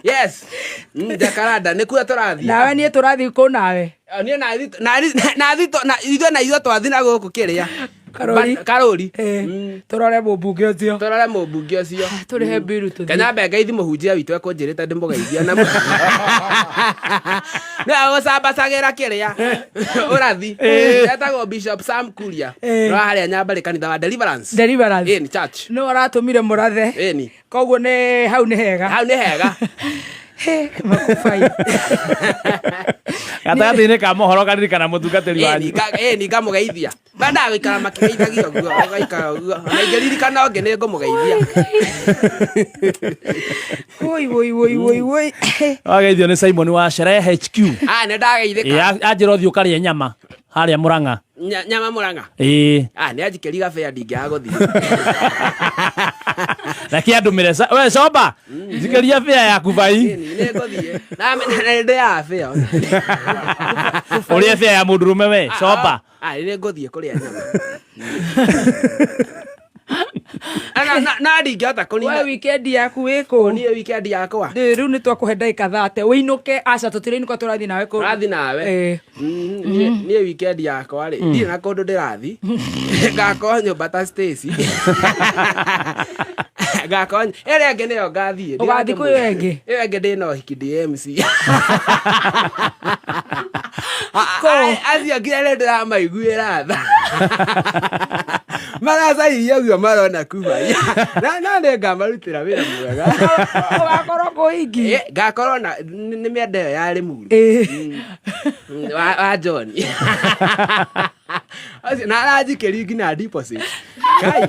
Yes. Jacaranda nĩkuo tũrathiĩ. Nawe niĩ tũrathiĩ kũ nawe? Niĩ nathi ithuĩ na ithuĩ twathiĩ na gũkũ kĩrĩa. Karũri. Karũri. Eh, tũrore mũmbunge ũcio. Tũrore mũmbunge ũcio. Tũrĩhe mbiru tũthiĩ. Kenya mbe ngeithi mũhunjia witũ ekũnjĩrĩte ndĩmũgeithia na nĩ agũcambacagĩra kĩrĩa ũrathi etagwo Bishop Sam Kuria Eh. wa harĩa Nyambarĩ kanitha wa Deliverance. Deliverance. Ĩni church. Nĩ aratũmire mũrathe. Ĩni. Koguo nĩ hau nĩ hega. Hau nĩ hega. He, makubai. Gatagatĩ-inĩ ka mohoro karirikana mũtungatĩri Ĩni wanyu. Ĩni ngamũgeithia. Mendaga gũikara makĩgeithagia ũguo, ũgaikara ũguo. Ona ingĩririkana ũngĩ nĩ ngũmũgeithia. Woi woi woi woi woi. Wageithio nĩ Simon wa Sherehe HQ. Ah, nĩ ndageithĩka. Ĩ, anjĩra ũthiĩ ũkarĩe nyama harĩa Mũrang'a. Nyama Mũrang'a. Ĩĩ. Ah, nĩ anjikĩri gabĩa ndingĩaga gũthiĩ. Reke andũmĩre we comba njikĩria bĩa yaku bai. Ĩni nĩ ngũthiĩ. Na nĩ ndĩaga bĩa. Ũrĩe bĩa ya mũndũrũme we comba. Ah, nĩ ngũthiĩ kũrĩa nyama. Na ndingĩhota We kũnina. weekend yaku wĩ kũ? Niĩ weekend yakwa. Rĩu nĩ twakũhe ndagĩka 30 wĩinũke. Aca, tũtirainũka, tũrathiĩ nawe kũ? Tũrathiĩ nawe. Eh. Niĩ weekend yakwa rĩ, ndirĩ na kũndũ ndĩrathiĩ. Ngakorwo nyũmba ta Stacy. Ngakorwo ĩrĩa ĩngĩ nĩyo ngathiĩ. Ũgathiĩ kwĩ ĩyo ĩngĩ? Ĩyo ĩngĩ ndĩna ũhiki ndĩ MC. Acio nginya nĩ ndĩramaiguĩra tha. Maracairie ũguo marona kuba. Na nĩ ngamarutĩra wĩra mwega. Ũgakorwo kũ ingi? Eh, ngakorwo na nĩ mĩenda ĩyo ya Limuru. Eh. Wa John. Acio na aranjikĩria nginya deposit. Kai.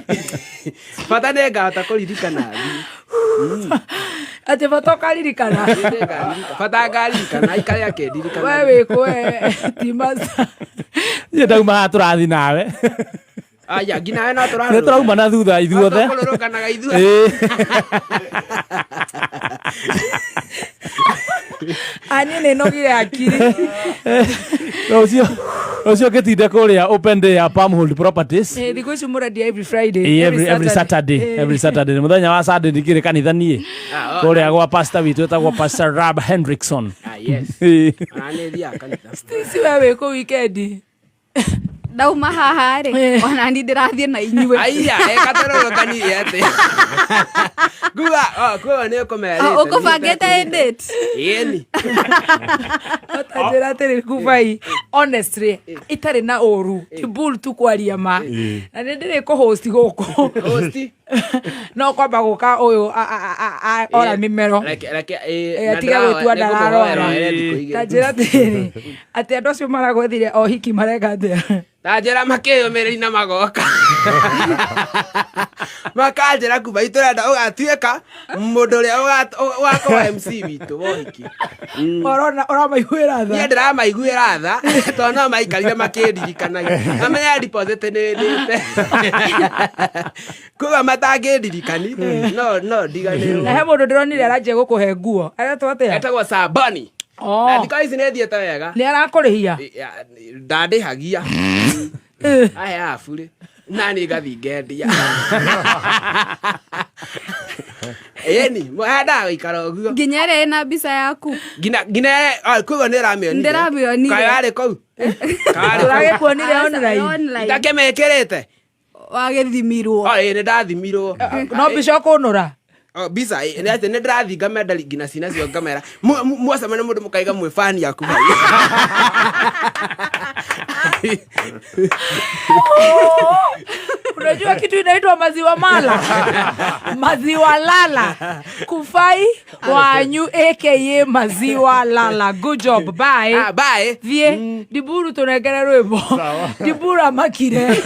Bata nĩ ngahota kũririkana thiĩ. Atĩ bata ũkaririkana. Bata ngaririkana aikare akĩndirikana. We wĩ kũ we T-Master? Niĩ ndauma haha tũrathiĩ nawe. Aya, nginya we no Nĩ tũrarũrũkana. tũrauma na thutha ithuothe. No tũkũrũrũkanaga ithuothe. Ĩĩ. Ani nĩ nogire akiri. Rũciũ ngĩtinde kũrĩa open day ya Palmhold Properties. Eh, thikũ ici mũrendia every Friday. Ĩĩ, every Saturday, Eh. every Saturday. Mũthenya wa Sunday ndikĩrĩ kanitha niĩ. Ah, oh. Kũrĩa gwa pastor witũ etagwo Pastor Rab Hendrickson. Ah, yes. Ĩĩ. Ona nĩ thiaga kanitha. Stacy, we wĩ kũ weekend? Ndauma haha rĩ, ona ni ndĩrathiĩ na inyuĩ. Aiya, eka tũrũrũkanire atĩ. Nguga, oh, kuga nĩ ũkũmerĩte. Ũkũbangĩte date? Ĩni. Njĩra atĩrĩ kubai, honestly, itarĩ na ũru kibul tu kwaria ma, na nĩ ndĩrĩ kũ-host gũkũ. Host. No kwamba gũka ũyũ ora mĩmero. Reke Eh, na atige gwĩtua ndĩrahoya- ndararwara. nĩngũkũhoera thikũ igĩrĩ. Ta njĩra atĩrĩrĩ, atĩ andũ acio maragwethire o hiki mareka atĩa? Ta njĩra makĩyũmĩrĩria na magoka makanjĩra kuba itũrenda ũgatuĩka mũndũ ũrĩa ũgakorwo MC witũ wa ũhiki. Ũrona ũramaiguĩra Niĩ tha? ndĩramaiguĩra tha tondũ no maikarire makĩndirikanagia mamenya deposit nĩ ndĩte kuga matangĩndirikani no ndiganĩrwo. Na he mũndũ ndĩronire aranjia gũkũhe nguo aretwo atĩa? Etagwo Sabani. Oh. Na thikũ ici nĩ thiĩte wega. Nĩ arakũrĩhia? Ndandĩhagia aheaga burĩ na niĩ ngathiĩ ngendia. Ĩni hendaga gũikara ũguo. Nginya ĩrĩa ĩna mbica yaku. Nginya koguo nĩ ũramĩonire? Ndĩramĩonire. Kaĩ warĩ kũu? Tũragĩkuonire online. Online. Ndakĩmĩkĩrĩte. Wagĩthimirwo. Oh, ĩĩ nĩ ndathimirwo. No mbica ũkũnũra? Oh, mbica ĩ, nĩ atĩ nĩ ndĩrathiĩ ngamenda nginya cinacio ngamera mwacemania mũndũ mũkaiga mwĩ fan yaku hau. Unajua kitu inaitwa maziwa mala, maziwa lala, kufai wanyu aka maziwa lala. Good job, bye. Ah, bye. Thiĩ ndiburu tũnengere rwĩmbo. Ndiburu amakire.